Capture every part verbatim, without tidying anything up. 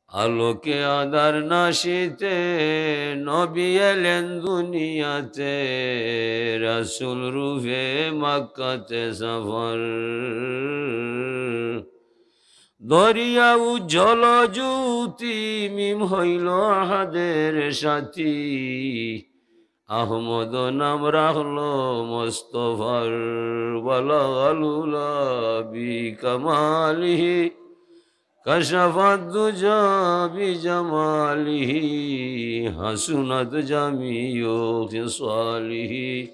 আলোকে আধার নাশিতে নবী এলেন দুনিয়াতে, রাসূল রূপে মক্কাতে সফর। দরিয়া উজ্জ্বল জ্যোতি মিম হইল আহাদের সাথী, আহমদ নাম রাখলো মোস্তফার। বালাগাল উলা বিকামালিহি, কাশাফাদ দুজা বিজামালিহি, হাসুনাত জামিউ খিসালিহি,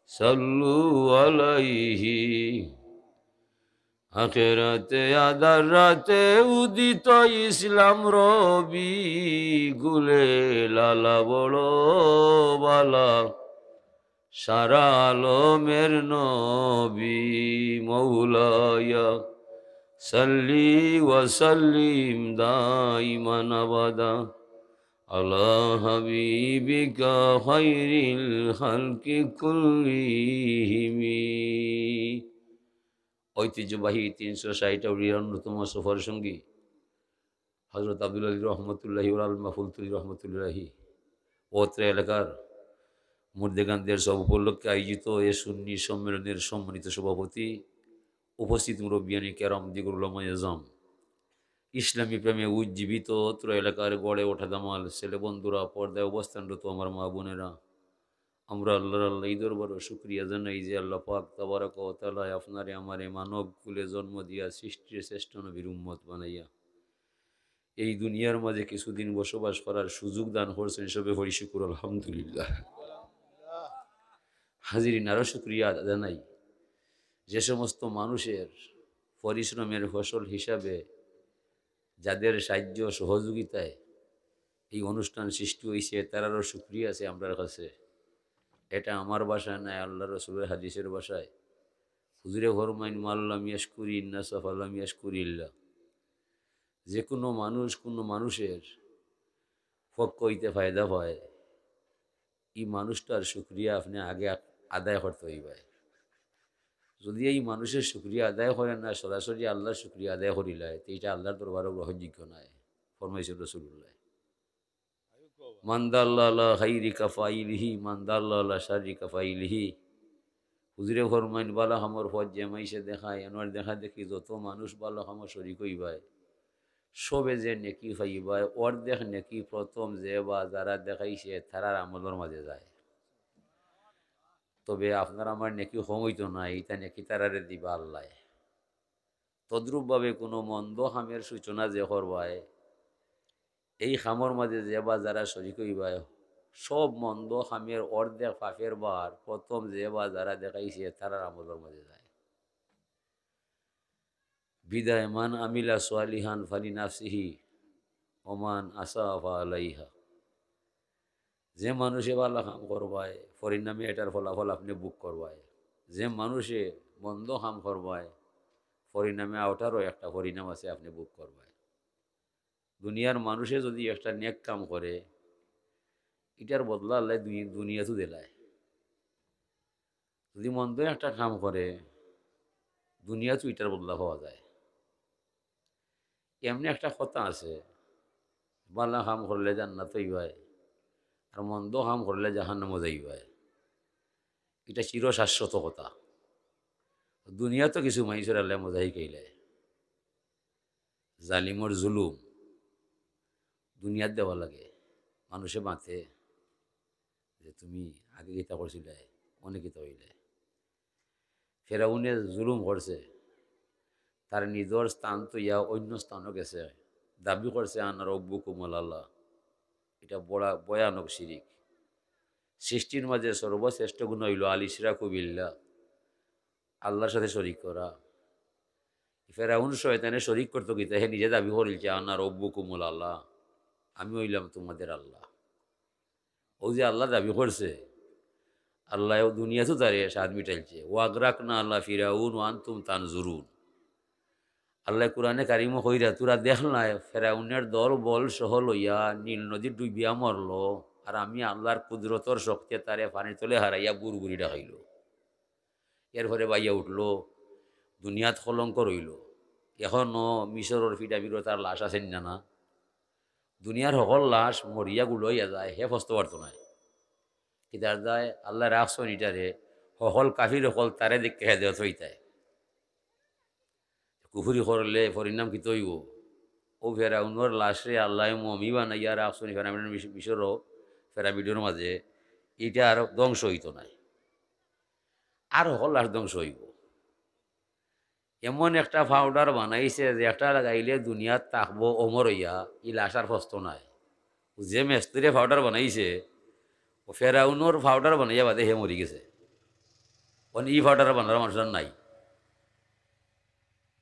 সাল্লু আলাইহি। আখেরাতে আধার রাতে উদিত ইসলাম রবি, গুলে লালা বড় বালা, সারা আলমের নবী। মাওলায়া সাল্লি ওয়া সাল্লিম দাইমান আবাদা আলা হাবিবিকা খায়রিল খালকি কুল্লিহিমি। ঐতিহ্যবাহী তিনশো ষাট আউলিয়ার অন্যতম সফর সঙ্গী হযরত আব্দুল আলী রহমতুল্লাহি ওয়াল আলমা ফুলতলি রহমতুল্লাহি অত্র এলাকার মুর্দেগানদের সব উপলক্ষে আয়োজিত এ সুন্নি সম্মেলনের সম্মানিত সভাপতি, উপস্থিত মুরব্বিয়ানে কেরাম, দিগর উলামায়ে আযম, ইসলামী প্রেমে উজ্জীবিত অত্র এলাকার গড়ে ওঠা দামাল ছেলে বন্ধুরা, পর্দায় অবস্থানরত আমার মা বোনেরা, আমরা আল্লাহর আল্লাহ এই দরবারও শুকরিয়া জানাই যে আল্লাহ পাক তাবারাকা ওয়া তাআলা আপনারে আমারে মানব কুলে জন্ম দিয়া সৃষ্টির শ্রেষ্ঠ নবীর উম্মত বানাইয়া এই দুনিয়ার মাঝে কিছুদিন বসবাস করার সুযোগ দান করছেন। সবে পড়ি শুকুর আলহামদুলিল্লাহ। হাজিরিন, আরও শুকরিয়া জানাই যে সমস্ত মানুষের পরিশ্রমের ফসল হিসাবে যাদের সাহায্য সহযোগিতায় এই অনুষ্ঠান সৃষ্টি হইছে, তারারও শুকরিয়া আছে আমরার কাছে। এটা আমার ভাষায় নায়, আল্লাহ রসুলের হাদিসের ভাষায়। হুজুরে ফরমাইন, "মাল্লাম ইয়াশকুরি ইন্নাসা ফালাম ইয়াশকুরিল্লাহ।" যে কোনো মানুষ কোনো মানুষের পক্ষ হইতে ফায়দা পায়, এই মানুষটার শুকরিয়া আপনে আগে আ-, আদায় করতে হইবায়। যদি এই মানুষের শুকরিয়া আদায় করে না, সরাসরি আল্লাহর শুকরিয়া আদায় করিলায়, তো এটা আল্লাহর দরবারও গ্রহণযোগ্য নয়। ফরমাইছে রসুল্লাহ, "মান দাল্লা আলা খাইরি কাফাইলিহি, মান দাল্লা আলা শাররি কাফাইলিহি।" হুজুরে ফরমাইন, "বালা কামর পথ যে মাইনষে দেখায়, এনর দেখা দেখি যত মানুষ বালা কামর শরিক হইবায়, সবে যে নেকি পাইবায়, অর্ধেক নেকি প্রথম যে বা যারা দেখাইছে, তারার আমলর মাঝে যায়। তবে আপনার আমার নেকি কম হইতো না, ইটা নেকি তারারে দিবা আল্লায়।" তদ্রূপভাবে কোনো মন্দ কামের সূচনা যে করবায়, এই কামর মাঝে যে বা যারা শরিক হইবায়, সব মন্দ কামের অর্ধেক পাপের ভার প্রথম যে বা যারা দেখাইছে, তারার আমলর মাঝে যায়। বিদায় মান আমিলা সালিহান ফালি নাফসিহি ওমান আসা ফা আলাইহা। যে মানুষে বালা কাম করবায়, পরিণামে এটার ফলাফল আপনে ভোগ করবায়। যে মানুষে মন্দ কাম করবায়, পরিণামে ওটারও একটা পরিণাম আছে, আপনে ভোগ করবায়। দুনিয়ার মানুষে যদি একটা নেক কাম করে, ইটার বদলা আল্লাহ দুনি-, দুনিয়াতও দিলায়। যদি মন্দ একটা কাম করে, দুনিয়াতও ইটার বদলা পাওয়া যায়। এমনে একটা কথা আছে, বালা কাম করলে জান্নাত হইবায়, আর মন্দ কাম করলে জাহান্নামো যাইবায়। ইটা চির শাশ্বত কথা। দুনিয়াত কিছু মাইনষর আল্লায় মজা শিখাইলে, জালিমর জুলুম দুনিয়াত দেওয়া লাগে। মানুষে মাতে যে, "তুমি আগে কিতা করছিলে, অনে কিতা হইলে?" ফেরাউনে জুলুম করছে, তার নিজর স্থান তো ইয়া অন্য স্থানও গেছে, দাবি করছে, "আনা রব্বুকুমুল আলা।" এটা বড় ভয়ানক শিরিক। সৃষ্টির মাঝে সর্বশ্রেষ্ঠ গুনাহ হইল আল ইশরাকু বিল্লাহ, আল্লাহর সাথে শরিক করা। ফেরাউন শয়তানে শরিক করতো কিতা, হে নিজে দাবি করিলছে, "আনা রব্বুকুমুল আলা, আমি হইলাম তোমাদের আল্লাহ।" ও যে আল্লাহ দাবি করছে, আল্লাহ ও দুনিয়াত তারে স্বাদ মিটাইলছে। "ওয়াগরাকনা আলা ফিরাউন ওয়া আনতুম তানজুরুন।" আল্লাহ কোরআনে কারিমো কইরা, "তোরা দেখলায়, ফেরাউনের দল বল সহ লইয়া নীল নদী ডুবিয়া মরলো, আর আমি আল্লাহর কুদরতর শক্তিয়ে তারে পানির তলে হারাইয়া গুড়গুড়ি ডাকাইলো।" এরপরে বাইয়া উঠলো, দুনিয়াত কলঙ্ক রইলো। এখনো মিশরর পিরামিডো তার লাশ আছে না, না? দুনিয়ার হকল লাশ মরিয়া গুড়া অইয়া যায়, হে ফস্তো পারতো নায়। কিতার দায়? আল্লায় রাখছইন ইটারে, হকল কাফির অকল তারে দেখিয়া হেদায়ত পাইতায়। কুফুরি করলে পরিণাম কিতা অইবো? অউ ফেরাউনর লাশরে আল্লায় মমি বানাইয়া রাখছইন পিরামিডর মিশ-, মিশরো, পিরামিডর মাঝে, ইটা আর ধ্বংস অইতো নায়, আর হকল লাশ ধ্বংস অইবো। এমন একটা পাউডার বানাইছে যেটা লাগাইলে দুনিয়াত থাকবো অমর অইয়া, ই লাশ আর ফস্তো নায়। যে মেস্তরিয়ে পাউডার বানাইছে, অউ ফেরাউনর পাউডার বানাইয়া বাদে হে মরি গেছে। অন ই পাউডার বানার মানুষ আর নাই।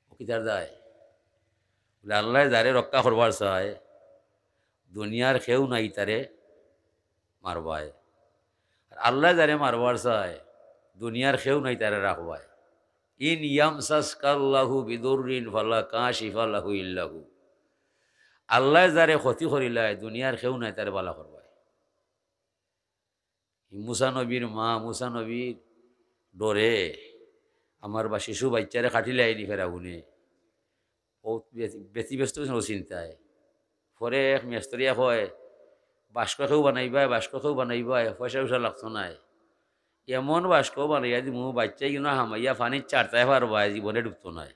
অউ কিতার দায়? বুলে, আল্লায় যারে রক্ষা করবার চায়, দুনিয়ার কেউ নাই তারে মারবায়। আর আল্লায় যারে মারবার চায়, দুনিয়ার কেউ নাই তারে রাখবায়। ইন ইয়ামসাসকাল্লাহু বিদুররিন ফালা কাশিফা লাহু ইল্লাহু। আল্লায় যারে ক্ষতি করিলায়, দুনিয়ার কেউ নাই তারে বালা করবায়। ই মুসা নবীর মা, মুসা নবীর ডরে আমার বা শিশু বাইচ্চারে কাটিলাইনি ফেরাউনে। অউ ব্যতি-, ব্যতিব্যস্ত অইছইন অউ চিন্তায়। পরে এক মেস্তরিয়ে কয়, "বাস্ক কেউ বানাইবায়, বাস্ক কেউ বানাইবায়, পয়সা-টয়সা লাগতো নায়। এমন বাস্ক বানাইয়া দিমু, বাইচ্চাইন ইনো হামাইয়া পানিত চাটতায় পারবায়, জীবনে ডুবতো নায়।"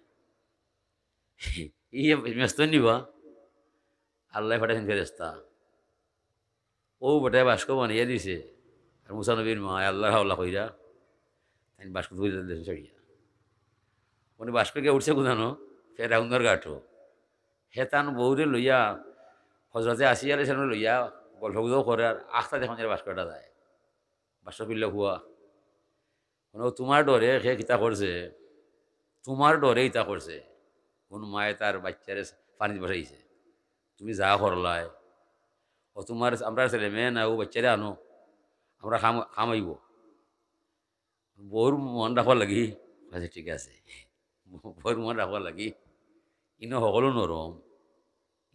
ই মেস্তর নি বা? আল্লায় পাঠাইছইন ফেরেশতা। অউ বেটায় বাস্ক বানাইয়া দিছে। আর মুসা নবীর মায় আল্লার হাওলা কইরা, তাইন বাস্ক তুলি দিছইন ছাড়িয়া। উনি বাস্ক গিয়া উঠছে কুনানো? ফেরাউনর গাটো। হে তান বউরে লইয়া, হজরতে আসিয়া আলাইহিস সালামরে লইয়া গল্প গুজব করে, আর আখতা দেখইন যে বাস্কটা যায়। বাস্ক খুলিয়া হুয়া। মানে, অউ তুমার ডরে হে কিতা করছে, তুমার ডরে ইতা করছে। কুন মায়ে তার বাইচ্চারে পানিত বসাইছে, তুমি যা করলায়, অউ তুমার, আমরার ছেলে মেয়ে না, অউ বাইচ্চারে আনো, আমরার কাম, কাম অইবো। বউর মন রাখবার লাগি, আচ্ছা, ঠিক আছে, বউর মন রাখবার লাগি, ইনো হকলউ নরম,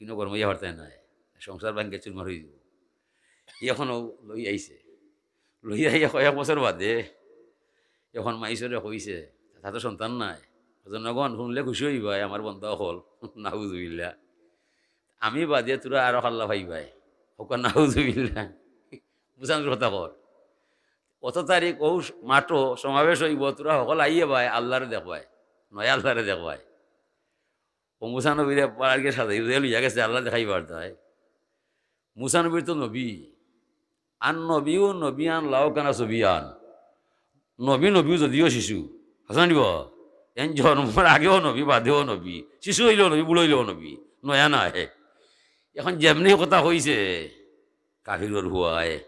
ইনো গরমাইয়া পারতায় নায়, সংসার ভাঙ্গিয়া চুরমার অইযিবো। অখন অউ লইয়া আইছে, লইয়া আইয়া কয়েক বছর বাদে অখন মাইনষরে কইছে, তার তো সন্তান নাই, জনগণ হুনলে খুশি অইবায়, আমার বন্দা অকল, নাউজুবিল্লাহ। আমি বাদে তোরা আরো কাল্লা পাইবায়, কউক্কা নাউজুবিল্লাহ। মুসা নবীর কথা কর। অত তারিখ অউ মাঠো সমাবেশ অইবো, তোরা হকল আইবায়, আল্লারে দেখবায়, নয়া আল্লারে দেখবায়। অউ মুসা নবীরে পাড়ার গিয়া সাজাই উজাই লইয়া গেছে, আল্লা দেখাইবার দায়। মুসা নবীর তো নবী, আন নবিয়্যু নবিয়্যান লাও কানা সাবিয়্যান। নবী নবী যদিও শিশু, আছে না নি বা? এন জন্মর আগেও নবী, বাদেও নবী, শিশু অইলেও নবী, বুড়া অইলেও নবী, নয়া নায়। অখন যেমনে কথা কইছে, কাফিরর পুয়ায়,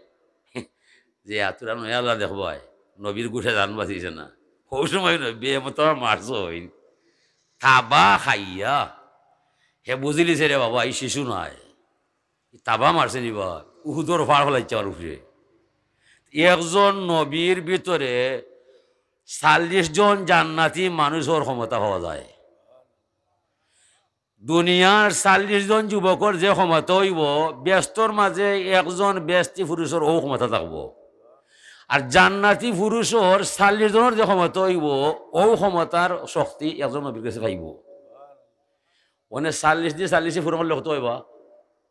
যে তোরা নয়া আল্লা দেখবায়, নবীর গুটে জান বাচিছে না। হউ সময় নবীয়ে মতো মারছইন, তাবা খাইয়া। হে বুঝিলিছে, রে বাবা, ই শিশু নায়, ই তাবা মারছে নি বা, উহুদর পাহাড় ফালাইছে আমার উপরে। একজন নবীর ভিতরে চাল্লিশ জন জান্নাতি মানুষর ক্ষমতা পাওয়া যায়। দুনিয়ার চাল্লিশ জন যুবকর যে ক্ষমতা অইবো, বেহেস্তর মাঝে একজন বেহেস্তি পুরুষর অউ ক্ষমতা থাকবো। আর জান্নাতি পুরুষর চাল্লিশ জনর যে ক্ষমতা অইবো, অউ ক্ষমতার শক্তি একজন নবীর গেছে পাইবো। মানে চাল্লিশ দিয়া চাল্লিশে পূরণ করলে কত অইবা?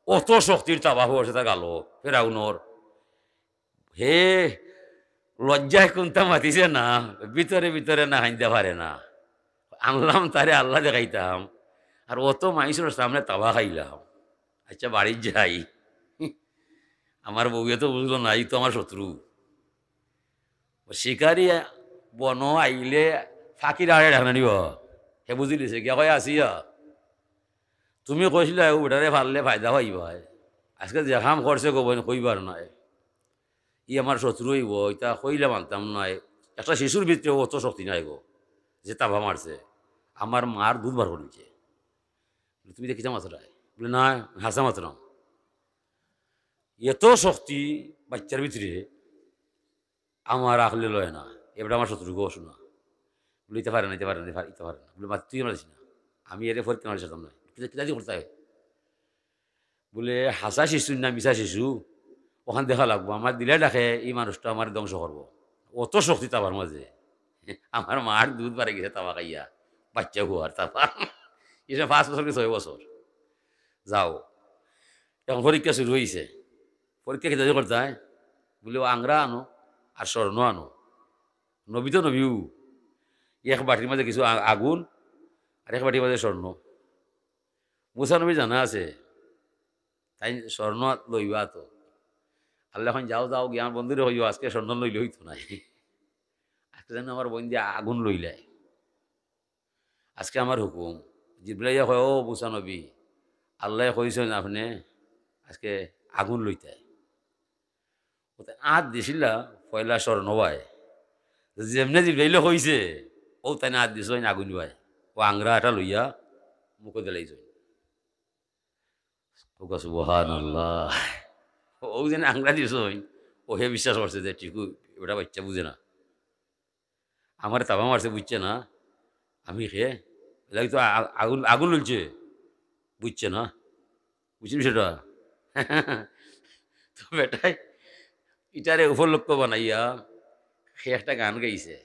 অত শক্তির তাবা পড়ছে তার গালো, ফেরাউনর। হে লজ্জায় কুন্তা মাতিছে না, ভিতরে ভিতরে না কাইন্দা পারে না। আনলাম তারে আল্লা দেখাইতাম, আর অত মাইনষর সামনে তাবা খাইলাম। আচ্ছা, বাড়িত যাই, আমার বউয়ে তো বুঝলো না, ই তো আমার শত্রু। শিকারি বনো আইলে ফাকির আড়ে ডাক না নিব। হে বুঝিলিছে, গিয়া কয়, "আসিয়া, তুমি কইছিলায় অউ বেটারে পারলে ফায়দা পাইবায়। আজকে যে কাম করছে গো বইন, কইবার নায়। ই আমার শত্রু অইবো, ইতা কইলে মানতাম নায়। একটা শিশুর ভিতরে অত শক্তি নাই গো, যে তাবা মারছে, আমার মার দুধ বার করি দিছে।" বলে, "তুমি ইতা কিতা মাতরায়?" বলে, "না, হাছা মাতরাম।" এত শক্তি বাইচ্চার ভিতরে, আমার আখলে লয় না, এবারে আমার শত্রু গো, শুনা। বলে, "ইতা পারে না, ইতা পারে না, ইতা পারে না।" বলে, "মা, তুই আমার না, আমি এরে ফরিতে মারি ছাড়তাম না।" "কিতা, কিতা দি করতায়?" বলে, "হাছা শিশু না মিছা শিশু, অখান দেখা লাগবো। আমার দিলে ডাকে ই মানুষটা আমারে ধ্বংস করবো। অত শক্তি তাবার মাঝে। আমার মার দুধ বাড়ি গেছে তাবা খাইয়া, বাইচ্চা পুয়ার তাবা।" ইটা পাঁচ বছর কি ছয় বছর। যাও, এখন পরীক্ষা শুরু অইছে। পরীক্ষা কিতা দিয়া করতায়? বুলে, "ও আংরা আনো আর স্বর্ণ আনো।" নবী তো নবীউ, এক বাটির মাঝে কিছু আ-, আগুন আর এক বাটির মাঝে স্বর্ণ। মুসা নবী জানা আছে, তাইন স্বর্ণ লইবা তো। আল্লায় কইন, "যাও, যাও, গিয়া আমার বন্ধুরে কইও, আজকে স্বর্ণ লইলে অইতো নায়। আজকে যেন আমার বন্ধু আগুন লইলায়।" আজকে আমার হুকুম। জিব্রাইল আইয়া কয়, "ও মুসা নবী, আল্লায় কইছইন আপনে আজকে আগুন লইতায়।" অউ তাইন আত দিছিলা পয়লা স্বর্ণ বায়। যেমনে জিব্রাইলে কইছে, অউ তাইন আত দিছইন আগুন বায়। অউ আংরা এটা লইয়া মুখো দিলাইছইন। কউক্কা সুবহানাল্লাহ। অউ যেন আংরা দিছইন, অউ হে বিশ্বাস করছে যে ঠিকউ, বেটা বাইচ্চা বুঝে না। আমারে থাবা মারছে, বুঝছে না। আমি কে? এর লাগি তো আ-, আ-, আগুন, আগুন জ্বলছে। বুঝছে না। বুঝছইন বিষয়টা? তো বেটায় ইটারে উপলক্ষ বানাইয়া হে একটা গান গাইছে।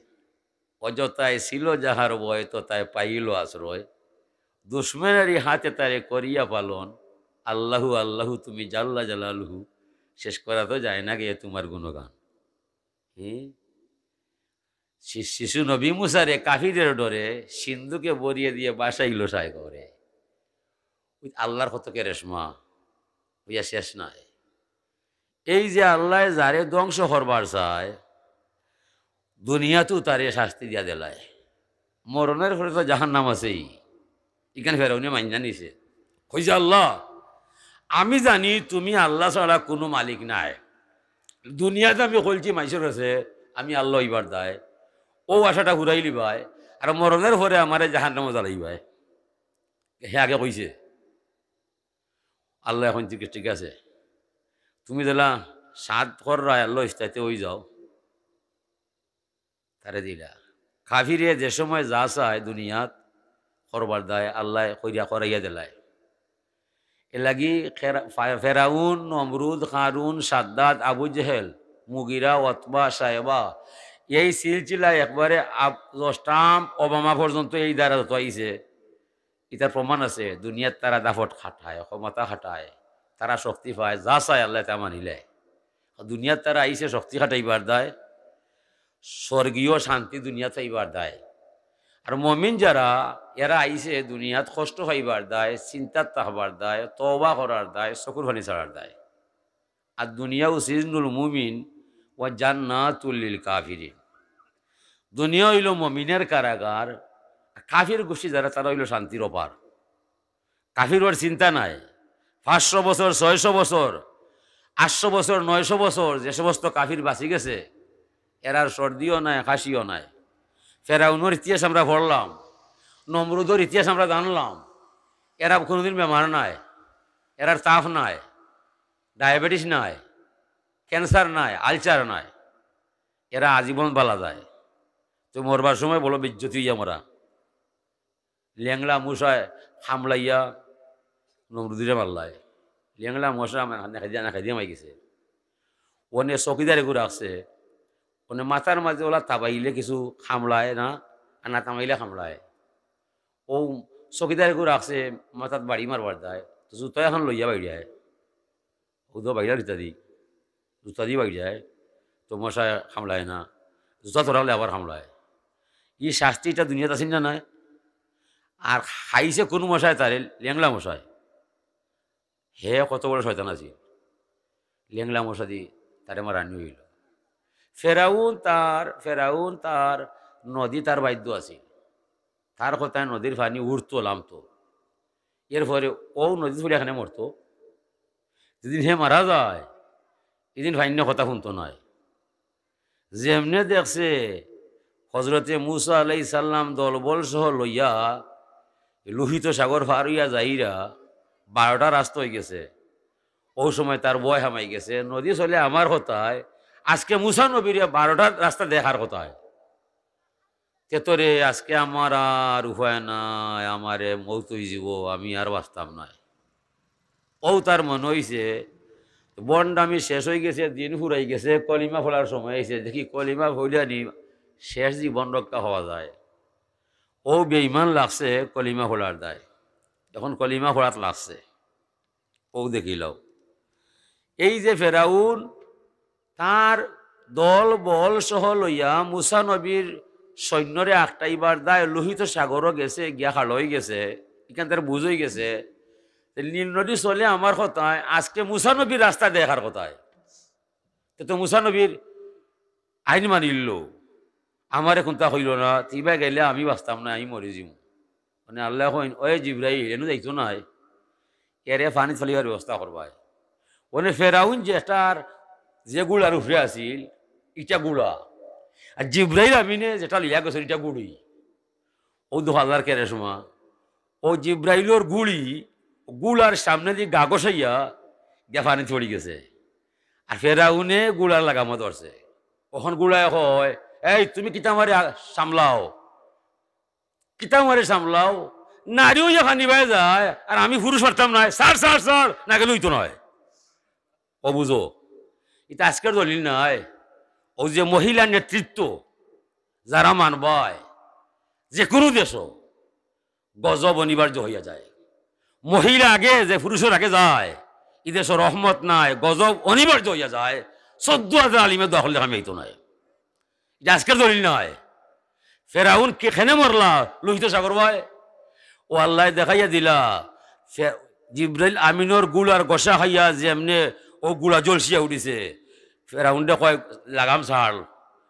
"অযথায় ছিল যাহার ভয়, তথায় পাইল আশ্রয়। দুশমনেরই হাতে তারে করিয়া পালন। আল্লাহু, আল্লাহু তুমি জাল্লা জালালুহু। শেষ করা তো যায় না গেয়ে তোমার গুণগান।" হুম? শি-, শিশু নবী মুসারে কাফিরের ডরে সিন্ধুকে ভরিয়ে দিয়ে ভাসাইল সাগরে। অউ আল্লাহর কত কেরেশমা, অইয়া শেষ নাই। এই যে আল্লায় যারে ধ্বংস করবার চায়, দুনিয়াতউ তারে শাস্তি দিয়া দিলায়, মরণের পরে তো জাহান্নাম আছেই। ইখান ফেরাউনে মাইন্না নিছে, কইছে, "আল্লাহ, আমি জানি তুমি আল্লাহ ছাড়া কুনু মালিক নাই। দুনিয়াত আমি কইলছি মাইনষর কাছে আমি আল্লাহ অইবার দায়, অউ আশাটা ফুরাইলিবায়, আর মরণের পরে আমারে জাহান্নামো জ্বালাইবায়।" হে আগে কইছে। আল্লায় কইন, "ঠিক, ঠিক আছে, তুমি যেলা সাধ কররায় আল্লাহ ইস্তাইতে অই যাও।" তারে দিলা। কাফিরে যে সময় যা চায় দুনিয়াত করবার দায়, আল্লায় কইরা করাইয়া দিলায়। এর লাগি খেরা-, ফা-, ফেরাউন, নমরুদ, কারুন, সাদ্দাদ, আবু জেহেল, মুগিরা, অতবা, সায়বা, এই সিলসিলা একবারে আব-, ট্রাম্প, ওবামা পর্যন্ত এই ধারা যত আইছে, ইতার প্রমাণ আছে। দুনিয়াত তারা দাপট খাটায়, ক্ষমতা খাটায়, তারা শক্তি পায়, যা চায় আল্লায় তা মানিলায়। দুনিয়াত তারা আইছে শক্তি খাটাইবার দায়, স্বর্গীয় শান্তি দুনিয়াত পাইবার দায়। আর মমিন যারা, এরা আইছে দুনিয়াত কষ্ট পাইবার দায়, চিন্তাত থাকবার দায়, তওবা করার দায়, চকুর পানি ছাড়ার দায়। আর দুনিয়া সিজনুল মুমিন ওয়া জান্নাতুল লিল কাফিরিন। দুনিয়া অইলো মমিনের কারাগার, আর কাফির গোষ্ঠী যারা, তারা অইলো শান্তির অপার। কাফির অর চিন্তা নাই। পাঁচশো বছর, ছয়শো বছর, আটশো বছর, নয়শো বছর যে সমস্ত কাফির বাঁচি গেছে, এরার সর্দিও নাই, কাশিও নাই। ফেরাউনর ইতিহাস আমরা পড়লাম, নমরুদর ইতিহাস আমরা জানলাম। এরা কোনোদিন বেমার নাই, এরার তাপ নাই, ডায়াবেটিস নাই, ক্যান্সার নাই, আলসার নাই। এরা আজীবন বালা যায়। তো মরবার সময় বড় বেইজ্জতি অইয়া মরা। লেংড়া মশায় হামলাইয়া নমরুদিরে মারলায়। লেংড়া মশা মা-, না খাইদিয়া, না খাইদিয়া মারি গেছে। অনে চকিদার এগু রাখছে। অনে মাথার মাঝে অলা তাবাইলে কিছু হামলায় না, আর না তামাইলে হামলায়। অউ চকিদার এগু রাখছে, মাথাত বাড়ি মারবার দায়। তো জুতা এখন লইয়া বাইড়ায়। অউ তো বাইড়ার ইত্যাদি। জুতা দি বাইড়ায়। তো মশায় হামলায় না। জুতা তোরালে আবার হামলায়। ই শাস্তিটা দুনিয়াত আছিল না নাই? আর খাইছে কোন মশায় তারে? লেংড়া মশায়। হে কত বড় শয়তান আছিল। লেংড়া মশা দি তারে মারানি অইলো। ফেরাউন তার, ফেরাউন তার নদী তার বাধ্য আছিল। তার কথায় নদীর পানি উঠতো, লামতো। এরপরে অউ নদীত পড়িয়া কেনে মরতো। যেদিন হে মারা যায়, এদিন পানিয়ে কথা হুনতো নায়। যেমনে দেখছে হজরতে মুসা আলাইহিস সালাম দলবল সহ লইয়া লোহিত সাগর পার অইয়া যাইরা, বারোটা রাস্তা অইগেছে। অউ সময় তার ভয় হামাই গেছে, নদী চলে আমার কথায়, আজকে মুসা নবীরে বারোটা রাস্তা দেখার কথায়। তে তো রে, আজকে আমার আর উপায় নাই, আমারে মউত অইযিবো, আমি আর বাঁচতাম নায়। অউ তার মনো অইছে, ভন্ডামি শেষ অইগেছে, দিন ফুরাই গেছে, কলিমা পড়ার সময় আইছে, দেখি কলিমা পড়িয়া নি শেষ জীবন রক্ষা অওয়া যায়। অউ বেইমান লাগছে কলিমা পড়ার দায়, এখন কলিমা পড়াত লাগছে। অউ দেখিলাও, এই যে ফেরাউন, তার দল বল সহ লইয়া মুসা নবীর সৈন্যরে আটকাইবার দায় লোহিত সাগরও গেছে, গিয়া খাড়া অইগেছে, ইখান তার বুঝ অইগেছে। তে নীল নদী চলে আমার কথায়, আজকে মুসা নবীর রাস্তা দেখার কথায়। তে তো মুসা নবীর আইন মানিল, আমারে কুন্তা কইল না, তিবা গেলে আমি বাঁচতাম না, আমি মরি যিমু। মানে আল্লায় কইন, "ওই জিব্রাইল, এনু যাইতো নায়, এরে পানিত ফালাইবার ব্যবস্থা করবায়।" মানে ফেরাউন যেটার, যে গুলার উপরে আছিল, ইটা গুলা। আর জিব্রাইল আমিনে যেটা লইয়া গেছইন, ইটা গুড়ি। অউ দেখো আল্লার কেরেশমা। অউ জিব্রাইলর গুড়ি, গুলার সামনেদি গা ঘষাইয়া গিয়া পানিত পড়ি গেছে। আর ফেরাউনে গুলার লাগামো ধরছে। অখন গুলায় কয়, "এই তুমি কিতা আমারে আ-, সামলাও?" কিতা আমারে সামলাও? নারী অইয়া পানি বায় যায়, আর আমি পুরুষ পারতাম নায়, ছাড়, ছাড়, ছাড়, না গেলে অইতো নায়। অউ বুঝো, ইটা আজকের দলিল নায়। অউ যে মহিলা নেতৃত্ব, যারা মানবায়, যে কুনু দেশো গজব অনিবার্য অইয়া যায়। মহিলা আগে যে পুরুষর আগে যায়, ই দেশো রহমত নাই, গজব অনিবার্য অইয়া যায়। চৌদ্দ হাজার আলিমে দখল দেখা মিলতো নায়। ইটা আজকের দলিল নায়। ফেরাউন কে-, কেনে মরলা? লোহিত সাগর বায়। অউ আল্লায় দেখাইয়া দিলা, ফে-, জিব্রাইল আমিনর গুলার ঘষা খাইয়া যেমনে অউ গুলা জলসিয়া উঠিছে। ফেরাউনরে কয়, "লাগাম ছাড়।"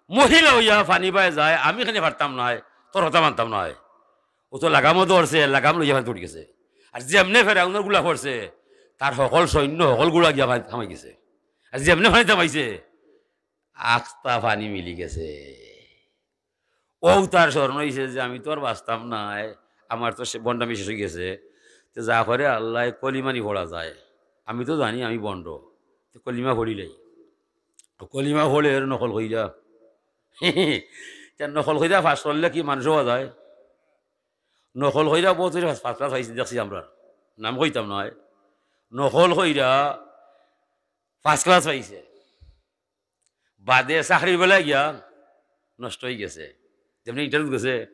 মহিলা অইয়া পানি বায় যায়, আমি কেনে পারতাম নায়, তোর কথা মানতাম নায়। অউ তো লাগামো ধরছে, লাগাম লইয়া পানিত পড়ি গেছে। আর যেমনে ফেরাউনর গুলা পড়ছে, তার হকল সৈন্য, হকল গুলা গিয়া পানিত হামাই গেছে। আর যেমনে পানিত হামাইছে, আখতা পানি মিলি গেছে। অউ তার স্মরণ অইছে যে আমি তো আর বাঁচতাম নায়, আমার তো সে ভণ্ডামি শেষ অইগেছে। তে যা করে আল্লায় কলিমা নি পড়া যায়। আমি তো জানি আমি ভণ্ড, তে কলিমা পড়িলাই। কলিমা পড়ের নকল কইরা। তে নকল কইরা পাশ করলে কি মানুষ অওয়া যায়? নকল কইরা বউত কইরা first class পাইছে, দেখছি আমরা। নাম কইতাম নায়। নকল কইরা first class পাইছে। বাদে চাকরির বেলায় গিয়া নষ্ট অইগেছে। যেমনে interview গেছে,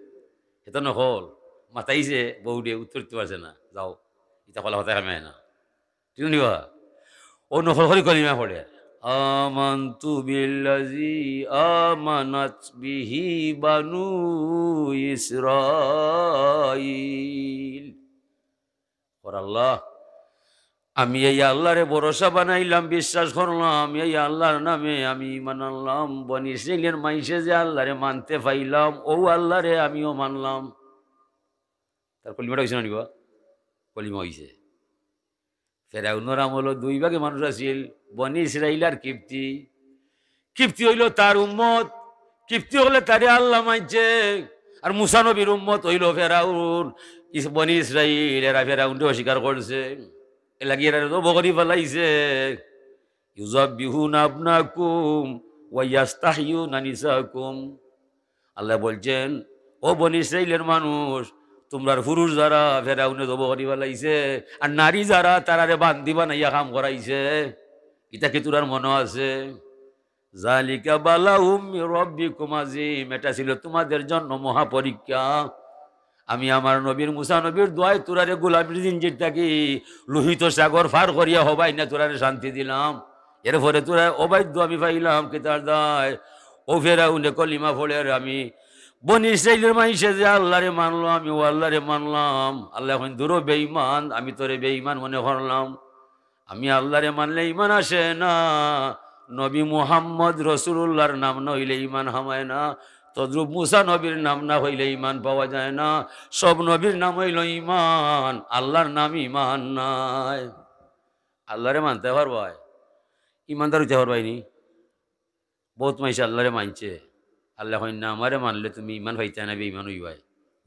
হে তো নকল, মাতাইছে বউরে, উত্তর দিতে পারছে না, যাও, ইতা কলা কথা কামে না। ঠিক নি বা? অউ নকল করি কলিমা পড়ে, "আমানতু বিল্লাযী আমানাত বিহি বানু ইসরাঈল।" ওর আল্লাহ, আমি এই আল্লারে ভরসা বানাইলাম, বিশ্বাস করলাম, এই আল্লার নামে আমি ঈমান আনলাম। বনি ইসরাইলের মাইনষে যে আল্লারে মানতে পাইলাম, অউ আল্লারে আমিও মানলাম। তার কলিমাটা অইছে না নি বা? কলিমা অইছে। ফেরাউনর আমলো দুই ভাগে মানুষ আছিল, বনি ইসরাইল আর কিপ্তি। কিপ্তি অইলো তার উম্মত, কিপ্তি অকলে তারে আল্লা মানছে। আর মুসা নবীর উম্মত অইলো ফেরাউন। ইস-, বনি ইসরাইল এরা ফেরাউনরে অস্বীকার করছে, এরলাগি এরারে জবো করি ফালাইছে। ইউযাব্বিহুনা আবনাকুম ওয়া ইয়াস্তাহইয়ুনা নিসাকুম। আল্লায় বলছেন, "ও বনি ইসরাইলের মানুষ, তুমরার পুরুষ যারা ফেরাউনে জবো করি ফালাইছে, আর নারী যারা তারারে বান্দি বানাইয়া কাম করাইছে, ইতা কি তুরার মনো আছে?" যালিকা বালাউম মির রাব্বিকুম আযীম, এটা ছিল তোমাদের জন্য মহা পরীক্ষা। আমি আমার নবীর, মুসা নবীর দোয়ায় তুরারে গোলামির জিঞ্জির থাকি লোহিত সাগর পার করিয়া হবায় না তুরারে শান্তি দিলাম। এরপরে তুরা অবাধ্য আমি পাইলাম, কিতার দায়? অউ ফেরাউনে কলিমা পড়ের আমি বনি ইসরাইলের মাইনষে যে আল্লারে মানলো, আমি অউ আল্লারে মানলাম। আল্লায় কইন, "দুরো বেঈমান, আমি তোরে বেঈমান মনে করলাম।" আমি আল্লারে মানলে ঈমান আসে না, নবী মুহাম্মদ রসুলুল্লাহর নাম না অইলে ঈমান হামায় না, তদ্রূপ মুসা নবীর নাম না অইলে ঈমান পাওয়া যায় না। সব নবীর নাম অইলো ঈমান, আল্লার নাম ঈমান নায়। আল্লারে মানতে পারবায়, ঈমানদার অইতে পারবায় নি? বউত মাইনষে আল্লারে মানছে। আল্লায় কইন না, আমারে মানলে তুমি ঈমান পাইতায় না, বেঈমান অইবায়।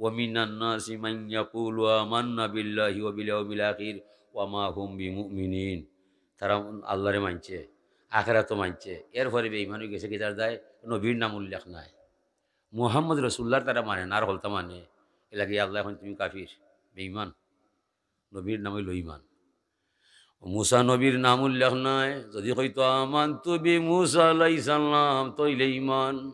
"ওয়া মিনান নাসি মান ইয়াকুলু আমান্না বিল্লাহি ওয়া বিল ইয়াউমিল আখির ওয়া মা হুম বিমুমিনিন।" তারা আল্লারে মানছে, আখেরাতও মানছে, এরপরে বেঈমান অইগেছে, কিতার দায়? নবীর নাম উল্লেখ নাই, মুহাম্মদ রসুলুল্লাহর তারা মানে না, আর হকলতা মানে। এরলাগি আল্লায় কইন, "তুমি কাফির, বেঈমান।" নবীর নাম অইলো ঈমান। মুসা নবীর নাম উল্লেখ নাই। যদি কইতো, "আমানতু বি মুসা আলাইহিস সালাম", তে অইলে ঈমান।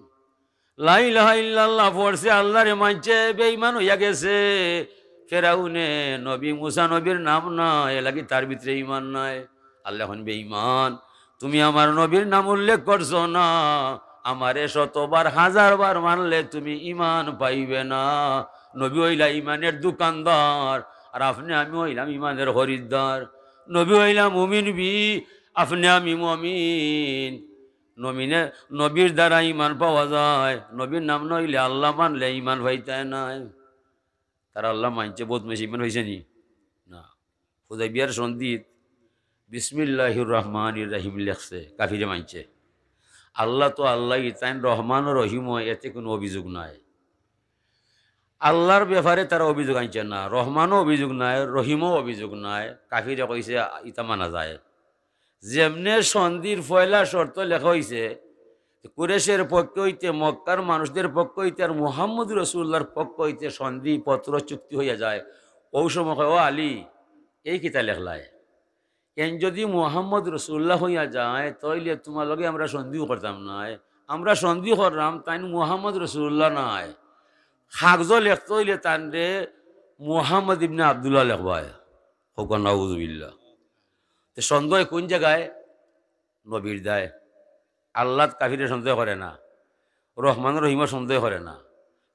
লা ইলাহা ইল্লাল্লাহ পড়ছে, আল্লারে মানছে, বেঈমান অইয়া গেছে। ফেরাউনে নবী মুসা নবীর নাম নাই, এরলাগি তার ভিতরে ঈমান নাই। আল্লায় কইন, বেঈমান, তুমি আমার নবীর নাম উল্লেখ করছো না, আমারে শতবার হাজারবার মানলে তুমি ইমান পাইবে না। নবী অইলা ইমানের দোকানদার, আর আপনে আমি অইলাম ইমানের খরিদ্দার। নবী অইলা মুমিন বি, আপনে আমি মুমিন। নমিনে-, নবীর দ্বারা ইমান পাওয়া যায়, নবীর নাম না অইলে, আল্লাহ মানলে ইমান পাইতায় নায়। তারা আল্লাহ মানছে, বদমাইশ, ইমান পাইছে নি? না। হুদাইবিয়ার সন্ধিত বিসমিল্লাহির রহমানির রহিম লেখছে, কাফিরে মানছে। আল্লাহ তো আল্লাহ, তাইন রহমান ও রহিম, এতে কোনো অভিযোগ নাই। আল্লাহর ব্যাপারে তারা অভিযোগ আনছে না, রহমানও অভিযোগ নাই, রহিমও অভিযোগ নাই। কাফিরে কইছে, ইতা মানা যায়। যেমনে সন্ধির পয়লা শর্ত লেখা অইছে, কুরেশের পক্ষ অইতে, মক্কার মানুষদের পক্ষ অইতে আর মুহাম্মদ রাসূলুল্লাহর পক্ষ অইতে সন্ধিপত্র চুক্তি অইয়া যায়, অউ সময় কয়, "ও আলী, এই কিতা লেখলায়? এন যুদি মুহাম্মদ রাসূলুল্লাহ অইয়া যায়, তাইলে তুমার লগে আমরা সন্ধিও করতাম নায়। আমরা সন্ধি করলাম, তাইন মুহাম্মদ রাসূলুল্লাহ নায়। কাগজো লেখতে অইলে তানরে মুহাম্মদ ইবনে আব্দুল্লাহ লেখবায়।" কউক্কা নাউজুবিল্লাহ। তে সন্দেহ কুন জাগায়? নবীর দায়। আল্লাত কাফিরে সন্দেহ করে না, রহমান রহিমও সন্দেহ করে না,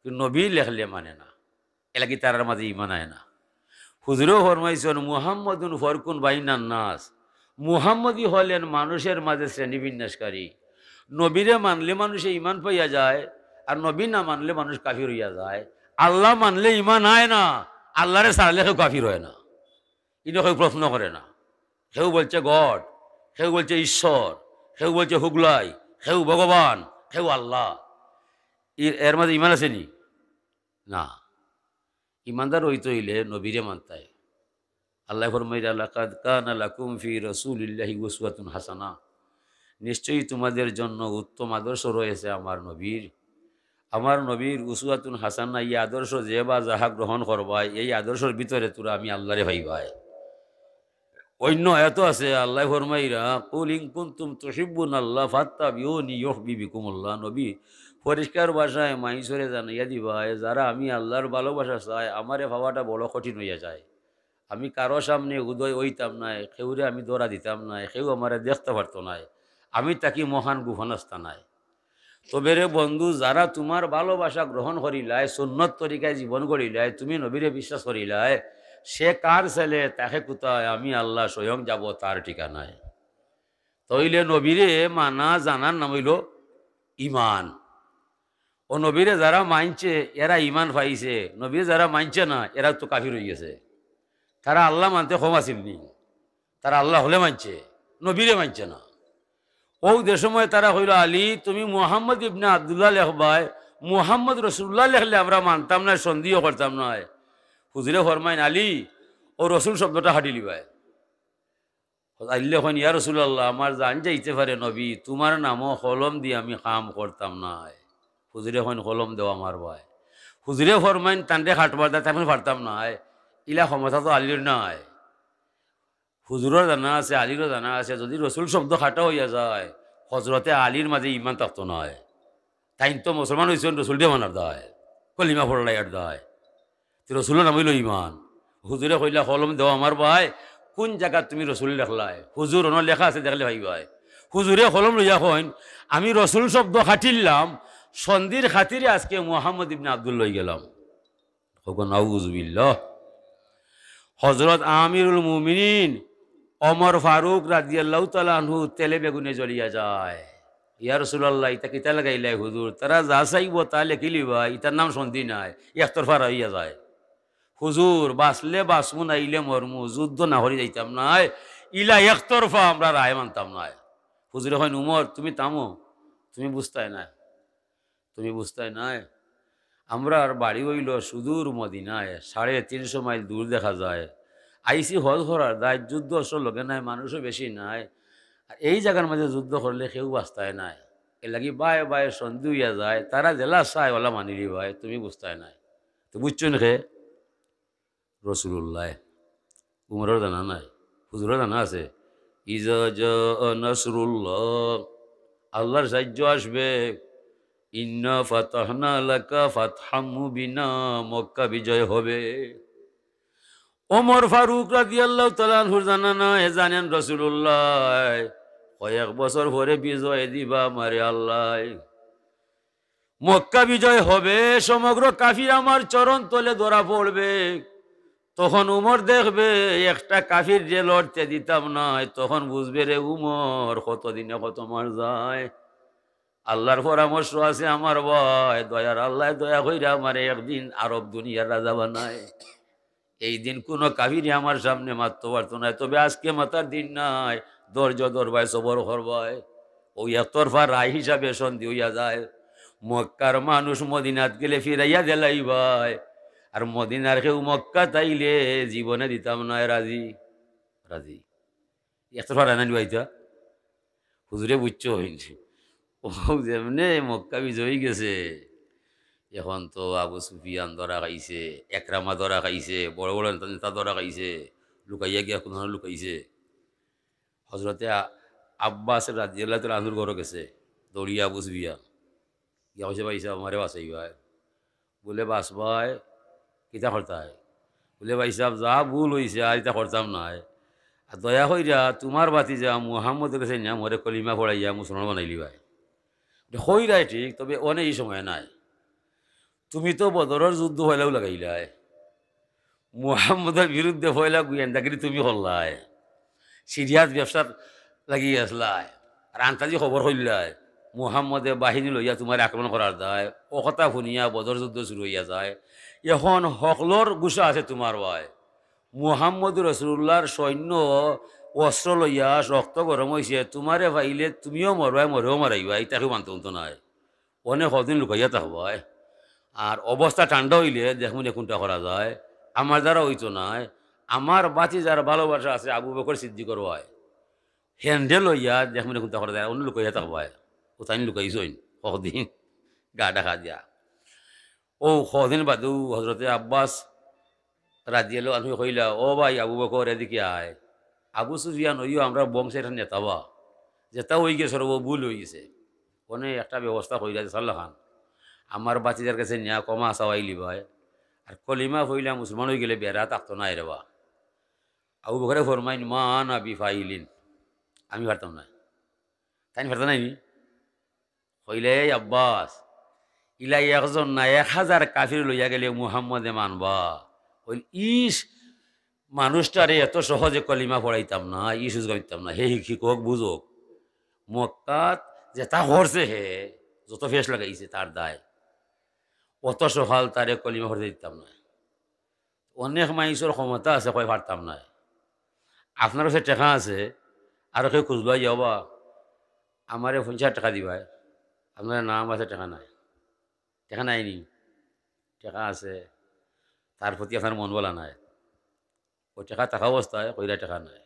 কিন্তু নবী লেখলে মানে না, এলাকি তারার মাঝে ইমান আয় না। হুজুরেও ফরমাইছইন, "মুহাম্মাদুন ফারকুন বাইনান নাস।" মুহাম্মদী হলেন মানুষের মাঝে শ্রেণী বিন্যাসকারী। নবীরে মানলে মানুষে ইমান পাইয়া যায়, আর নবী না মানলে মানুষ কাফির অইয়া যায়। আল্লাহ মানলে ইমান আয় না, আল্লাহরে ছাড়লে কেউ কাফির অয় না। ইনো কেউ প্রশ্ন করে না। কেউ বলছে গড, কেউ বলছে ঈশ্বর, কেউ বলছে হুগলাই, কেউ ভগবান, কেউ আল্লাহ। ই-, এর মাঝে ইমান আছে নি? না। ইমানদার অইতে অইলে নবীরে মানতায়। আল্লায় ফরমাইরা, "লাকাদ কানা লাকুম ফি রাসূলিল্লাহি উসওয়াতুন হাসানা।" নিশ্চয়ই তোমাদের জন্য উত্তম আদর্শ রয়েছে আমার নবীর। আমার নবীর উসওয়াতুন হাসানা, এই আদর্শ যে বা যাহা গ্রহণ করবায়, এই আদর্শর ভিতরে তোরা আমি আল্লাহরে পাইবায়। অন্য আয়াতও আছে, আল্লায় ফরমাইরা, "কুল ইন কুনতুম তুহিব্বুনাল্লাহ ফাত্তাবিউনি ইউহবিবকুমুল্লাহ।" নবী, পরিষ্কার ভাষায় মাইনষরে জানাইয়া দিবায়, যারা আমি আল্লাহর ভালোবাসা চায়, আমারে পাওয়াটা বড় কঠিন অইয়া যায়। আমি কারো সামনে উদয় অইতাম নায়, কেউরে আমি ধরা দিতাম নায়, কেউ আমারে দেখতে পারতো নায়। আমি থাকি মহান গুফান স্থানায়। তবে রে বন্ধু, যারা তোমার ভালোবাসা গ্রহণ করিলায়, সুন্নত তরিকায় জীবন গড়িলায়, তুমি নবীরে বিশ্বাস করিলায়, সে কার ছেলে, তাকে কোথায়, আমি আল্লাহ স্বয়ং যাব তার ঠিকানায়। তইলে নবীরে মানা জানার নাম অইলো ইমান। ও নবীরে যারা মানছে, এরা ইমান পাইছে, নবীরে যারা মানছে না, এরা তো কাফির অইগেছে। তারা আল্লাহ মানতে কম আছিল নি? তারা আল্লাহ হকলে মানছে, নবীরে মানছে না। অউ যে সময় তারা কইলো, "আলী, তুমি মুহাম্মদ ইবনে আব্দুল্লাহ লেখবায়, মুহাম্মদ রাসূলুল্লাহ লেখলে আমরা মানতাম নায়, সন্ধিও করতাম নায়।" হুজুরে ফরমাইন, "আলী, অউ রসুল শব্দটা কাটিলিবায়।" আইলে কইন, "ইয়া রাসূলুল্লাহ, আমার জান যাইতে পারে নবী, তোমার নামো কলম দি আমি কাম করতাম নায়।" হুজুরে কইন, "কলম দেও আমার ভাই।" হুজুরে ফরমাইন, "তানরে কাটবার দায়, আমি পারতাম নায়, ইলা ক্ষমতা তো আলীর নায়।" হুজুরর জানা আছে, আলীরও জানা আছে, যদি রসুল শব্দ কাটা অইয়া যায়, হজরতে আলীর মাঝে ইমান থাকতো নায়। তাইন তো মুসলমান অইছইন রসুলরে মানার দায়, কলিমা পড়লাইয়ার দায়। তে রসুলর নাম অইলো ইমান। হুজুরে কইলা, "কলম দেও আমার ভাই, কুন জাগাত তুমি রসুল লেখলায়?" হুজুর, অনো লেখা আছে, দেখলে পাইবায়। হুজুরে কলম লইয়া কইন, "আমি রসুল শব্দ কাটিলাম, সন্ধির খাতিরে আজকে মুহাম্মদ ইবনে আব্দুল্লাহ অইগেলাম।" কউক্কা নাউজুবিল্লাহ। হজরত আমিরুল মুমিনিন ওমর ফারুক রাদিয়াল্লাহু তাআলা আনহু তেলে বেগুনে জ্বলিয়া যায়। "ইয়া রাসূলুল্লাহ, ইতা কিতা লাগাইলায় হুজুর? তারা যা চাইবো তা লেখিলিবা, ইতার নাম সন্ধি নায়, একতরফা রইয়া যায়।" "হুজুর, বাঁচলে বাঁচমু, নাইলে মরমু, যুদ্ধ না করি যাইতাম নায়, ইলা একতরফা আমরা রায় মানতাম নায়।" হুজুরে কইন, "উমর, তুমি থামো, তুমি বুঝতায় নায়।" তুমি বুঝতায় নায়, আমরার বাড়ি অইলো সুদূর মদিনায়, সাড়ে তিনশো মাইল দূর দেখা যায়। আইছি হজ করার দায়, যুদ্ধ অস্ত্র লগে নাই, মানুষও বেশি নাই। আর এই জাগার মাঝে যুদ্ধ করলে কেউ বাঁচতায় নায়। এরলাগি বায় বায় সন্ধি অইয়া যায়, তারা যেলা চায় অলা মানিলিবায়, তুমি বুঝতায় নায়। তে বুঝছইন কে? রসুলুল্লাহ। উমরর জানা নাই, হুজুরর জানা আছে। "ইজা জাআ নাসরুল্লাহ", আল্লাহর সাহায্য আসবে। "ইন্না ফাতাহনা লাকা ফাতহাম মুবিনা", মক্কা বিজয় হবে। ওমর ফারুক রাদিয়াল্লাহু তাআলা আনহুর জানা নাই, জানেন রাসূলুল্লাহ কয়েক বছর পরে বিজয় দিবা আমারে আল্লাহ। মক্কা বিজয় হবে, সমগ্র কাফির আমার চরণ তলে ধরা পড়বে। তখন উমর দেখবে একটা কাফিররে লড়তে দিতাম নায়, তখন বুঝবে রে উমর কত দিনে কত মাস যায়। আল্লাহর পরামর্শ আছে আমার ভাই, দয়ার আল্লাহ দয়া কইরা আমারে একদিন আরব দুনিয়ার রাজা বানায়। এই দিন কুনু কাফিরে আমার সামনে মাততো পারতো নায়, তবে আজকে মাতার দিন নায়, ধৈর্য ধরবায়, সবর করবায়। অউ একতরফা রায় হিসাবে সন্ধি অইয়া যায়। মক্কার মানুষ মদিনাত গেলে ফিরাইয়া দিলাইবায়, আর মদিনার কেউ মক্কাত আইলে জীবনে দিতাম নায় রাজি। রাজি। একতরফা রায় নানি ভাইটা? হুজুরে বুঝছো অইন। ও যেমনে মক্কা বিজয় অইগেছে, এখন তো আবু সুফিয়ান ধরা খাইছে, একরামা ধরা খাইছে, বড় বড় নেতা, নেতা ধরা খাইছে, লুকাইয়া গিয়া কুনু লুকাইছে। হজরতে আ-, আব্বাস রাদিয়াল্লাহু তাআলা আনহুর ঘরো গেছে, দৌড়িয়া আবু সুফিয়ান। গিয়া কইছে, "ভাইসাব, আমারে বাঁচাইবায়।" বুলে, "বাঁচবায়, কিতা করতায়?" বুলে, "ভাইসাব, যা ভুল অইছে, আর ইতা করতাম নায়। আর দয়া কইরা তুমার ভাতিজা মুহাম্মদর গেছে নিয়া মোরে কলিমা পড়াইয়া মুসলমান বানাইলিবায়।" বুলে, "কইরায় ঠিক, তবে অনে ই সময় নায়। তুমি তো বদরর যুদ্ধ পয়লাউ লাগাইলায়।" মুহাম্মদর বিরুদ্ধে পয়লা গোয়েন্দাগিরি তুমি করলায়, সিরিয়াত ব্যবসাত লাগি গেছলায়, আর আন্তাজি খবর কইলায়, মুহাম্মদে বাহিনী লইয়া তুমারে আক্রমণ করার দায়। অউ কথা হুনিয়া বদর যুদ্ধ শুরু অইয়া যায়। এখন হকলর গুসা আছে তুমার ভাই, মুহাম্মদুর রাসূলুল্লাহর সৈন্য অস্ত্র লইয়া শক্ত গরম অইছে, তুমারে পাইলে তুমিও মরবায়, মোরেও মারাইবায়, ইতা কেউ মানতো নায়। অনে কদিন লুকাইয়া থাকবায়। আর অবস্থা ঠান্ডা অইলে দেখমুনে কুনটা করা যায়। আমার দ্বারা অইতো নায়। আমার ভাতিজার ভালোবাসা আছে আবু বকর সিদ্দিকর ভাই। হেনরে লইয়া দেখমুনে কুনটা করা যায়। অনে লুকাইয়া থাকবায়। অউ তাইন লুকাইছইন কদিন। গা ঢাকা দিয়া। অউ কদিন বাদেউ হজরতে আব্বাস রাদিয়াল্লাহু আনহু কইলা, "ও ভাই আবু বকর, এদিকে আয়। আবু সুফিয়ান অইও আমরার বংশর একটা নেতা বা। যেতা অইগেছে রে বা, ভুল অইগেছে। অনে একটা ব্যবস্থা কইরা দে সাল্লা খান। আমার ভাতিজার গেছে নিয়া ক্ষমা চাওয়াইলিবায়। আর কলিমা পড়িলা মুসলমান অইগেলে বেড়া থাকতো নায় রে বা।" আবু বকরে ফরমাইন, "মা আনা বিফাইলিন।" আমি পারতাম নায়। তাইন পারতা নায় নি? কইলে, "এই আব্বাস, ইলা একজন না, এক হাজার কাফির লইয়া গেলে মুহাম্মদে মানবা।" কইল, "ইস, মানুষটারে এত সহজে কলিমা পড়াইতাম না, ই সুযোগ দিতাম না, হে হিক-, হিকক, বুঝোক। মক্কাত যেতা করছে হে, যত ফেশ লাগাইছে তার দায়, অত সকাল তারে কলিমা পড়তে দিতাম না।" অনেক মাইনষর ক্ষমতা আছে, কয় পারতাম নায়। আপনার গেছে টেকা আছে, আরো কেউ খুজলো, "ইয়া বা, আমারে পঞ্চাশ টেকা দিবায়, আপনার নাম আছে, টেকা নাই।" টেকা নাই নি? টেকা আছে, তার প্রতি আপনার মন ভালা নায়। অউ টেকা থাকা অবস্থায় কইরা টেকা নাই।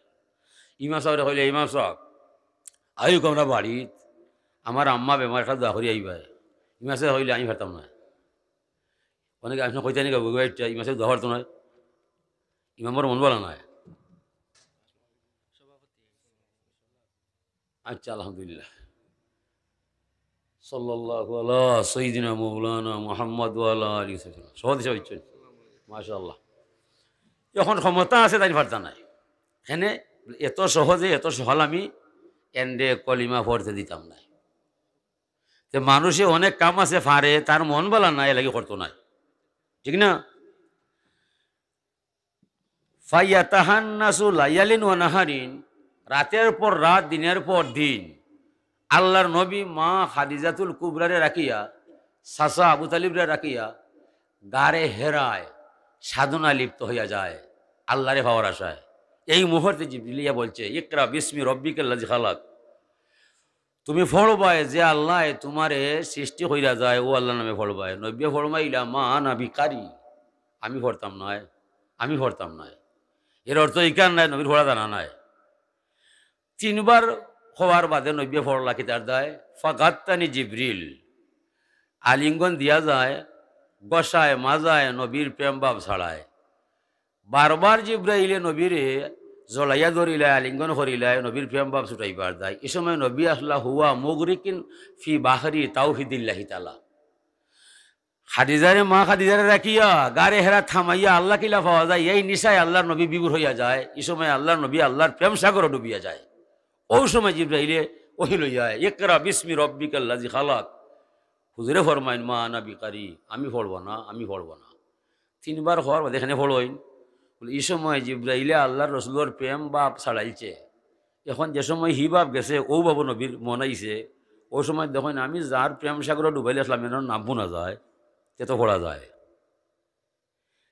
ইমাম সাবরে কইলে, "ইমাম সাব, আইউক আমরার বাড়িত, আমার আম্মা বেমার, একটা দোয়া করি আইবায়।" ইমাম সাবে কইলে, "আমি পারতাম নায়।" অনেকে আপনে কইতা নি, ইমাম সাবে দোয়া পারতো নায়, ইমামর মন ভালা নায়। আচ্ছা, আলহামদুলিল্লাহ। সাল্লাল্লাহু আলা সাইয়্যিদিনা মাওলানা মুহাম্মদ ওয়া আলা আলিহি ওয়া সাহবিহি। সহজ হিসাব হইছে। মাশাআল্লাহ। এখন ক্ষমতা আছে, তাইন পারতা নায়। এনে এত সহজে, এত সকাল আমি এনরে কলিমা পড়তে দিতাম নায়। তে মানুষে অনেক কাম আছে পারে, তার মন ভালা নায়, এর লাগি করতো নায়। ঠিক না? ফায়াতাহান্নাসু লায়ালিন ওয়া নাহারিন, রাতের পর রাত, দিনের পর দিন, আল্লাহর নবী মা খাদিজাতুল কুবরারে রাখিয়া, চাচা আবু তালিবরে রাখিয়া, গারে হেরায় সাধনা লিপ্ত হইয়া যায়, আল্লাহরে পাওয়ার আশায়। এই মুহূর্তে জিবরিল আইয়া বলছে, "ইকরা বিসমি রব্বিকাল্লাযী খালাক।" তুমি পড়বায় যে আল্লায় তুমারে সৃষ্টি কইরা যায়, অউ আল্লাহর নামে পড়বায়। নবীয়ে ফরমাইলা, "মা আনা বিকারি।" আমি পড়তাম নায়, আমি পড়তাম নায়। এর অর্থ ইখান নায়, নবীর পড়া জানা নাই। তিনবার কওয়ার বাদে নবীয়ে পড়লা কিতার দায়, "ফাগাত্তানি জিবরিল।" আলিঙ্গন দিয়া যায়, ঘষায়, মাজায়, নবীর প্রেম ভাব ছাড়ায়। বারবার জিব্রাইলে নবীরে জড়াইয়া ধরিলায়, আলিঙ্গন করিলায়, নবীর প্রেম ভাব ছুটাইবার দায়। ই সময় নবী আসলা হুয়া মুগরিকিন ফি বাহরি তাওহিদিল্লাহি তাআলা। খাদিজারে, মা খাদিজারে রাখিয়া গারে হেরা থামাইয়া আল্লাহ কিলা পাওয়া যায়, এই নিশায় আল্লাহর নবী বিভোর হইয়া যায়। ই সময় আল্লাহর নবী আল্লাহর প্রেম সাগরে ডুবিয়া যায়। অউ সময় জিব্রাইলে ওহি লইয়া আয়, "ইকরা বিসমি রব্বিকাল্লাযী খালাক।" হুজুরে ফরমাইন, "মা আনা বিকারি, আমি পড়বো না, আমি পড়বো না।" তিনবার কওয়ার বাদে কেনে পড়ইন? বলে, ই সময় জিব্রাইলে আল্লাহর রসুলর প্রেম ভাব ছাড়াইছে। এখন যে সময় হি ভাব গেছে, অউ ভাব নবীর মন আইছে। অউ সময় দেখইন, আমি যার প্রেম সাগরে ডুবাইলে আসলাম, এনর নাম হুনা যায়, তে তো পড়া যায়।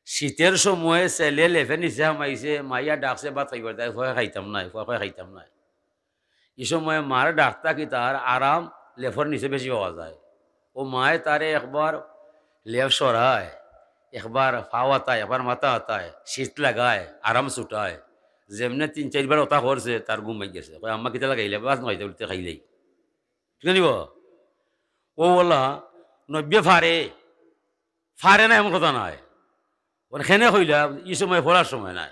শীতর সময় ছেলে লেফর নিচে হামাইছে, মাইয়া ডাকছে, "ভাত খাইবার?" তাই কয়, "খাইতাম নায়।" কয়, "কয় খাইতাম নায়।" ই সময় মার ডাকটা কিতা, তার আরাম লেফর নিচে বেশি পাওয়া যায়। অউ মায়ে তারে একবার লেফ সরায়, একবার পাও আতায়, একবার মাথা আতায়, শীত লাগায়, আরাম ছুটায়। যেমনে তিন চাইরবার ওটা করছে, তার ঘুম ভাঙি গেছে। কয়, "আম্মা কিতা লাগাইলে?" "ভাত নায়, খাইতে খাইলেই।" ঠিক আছে নি বা? অউ অলা নবীয়ে পারে, পারে না এমন কথা নায়। অনে কেনে কইলা, ই সময় পড়ার সময় নায়।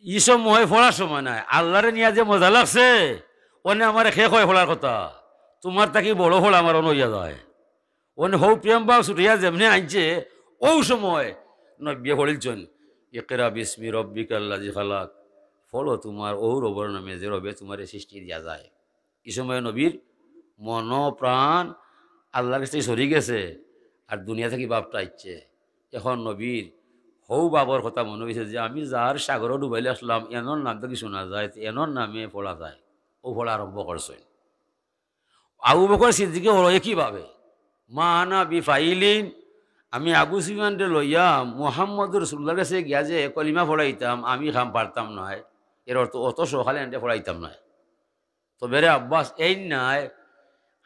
ই সময় পড়ার সময় নায়। আল্লাহরে নিয়া যে মজা লাগছে, অনে আমারে কে কয় পড়ার কথা। তুমার থাকি বড় পড়া আমার অনো অইয়া যায়। অনে হউ প্রেম ভাব ছুটাইয়া যেমনে আনছে, অউ সময় নবীয়ে পড়িলছইন, "ইকরা বিসমি রব্বিকাল্লাযী খালাক।" পড়ো তুমার অউ রবর নামে যে রবে তুমারে সৃষ্টি দিয়া যায়। ই সময় নবীর মন প্রাণ আল্লাহর কাছে সরি গেছে, আর দুনিয়া থাকি ভাবটা আইছে। এখন নবীর হউ ভাবর কথা মনো অইছে যে, "আমি যার সাগরে ডুবাইলে আসলাম, এনর নাম তো কিছু না যায়, তে এনর নামে পড়া যায়।" অউ পড়া আরম্ভ করছইন। আবু বকর সিদ্দিকে পড়ে একইভাবে, "মা আনা বিফাইলিন, আমি আবু সুফিয়ানরে লইয়া মুহাম্মদুর রাসূলুল্লাহর কাছে গিয়া যে কলিমা পড়াইতাম, আমি কাম পারতাম নায়।" এর অর্থ অত সকালে এনরে পড়াইতাম নায়। তবে রে আব্বাস, এইন নায়,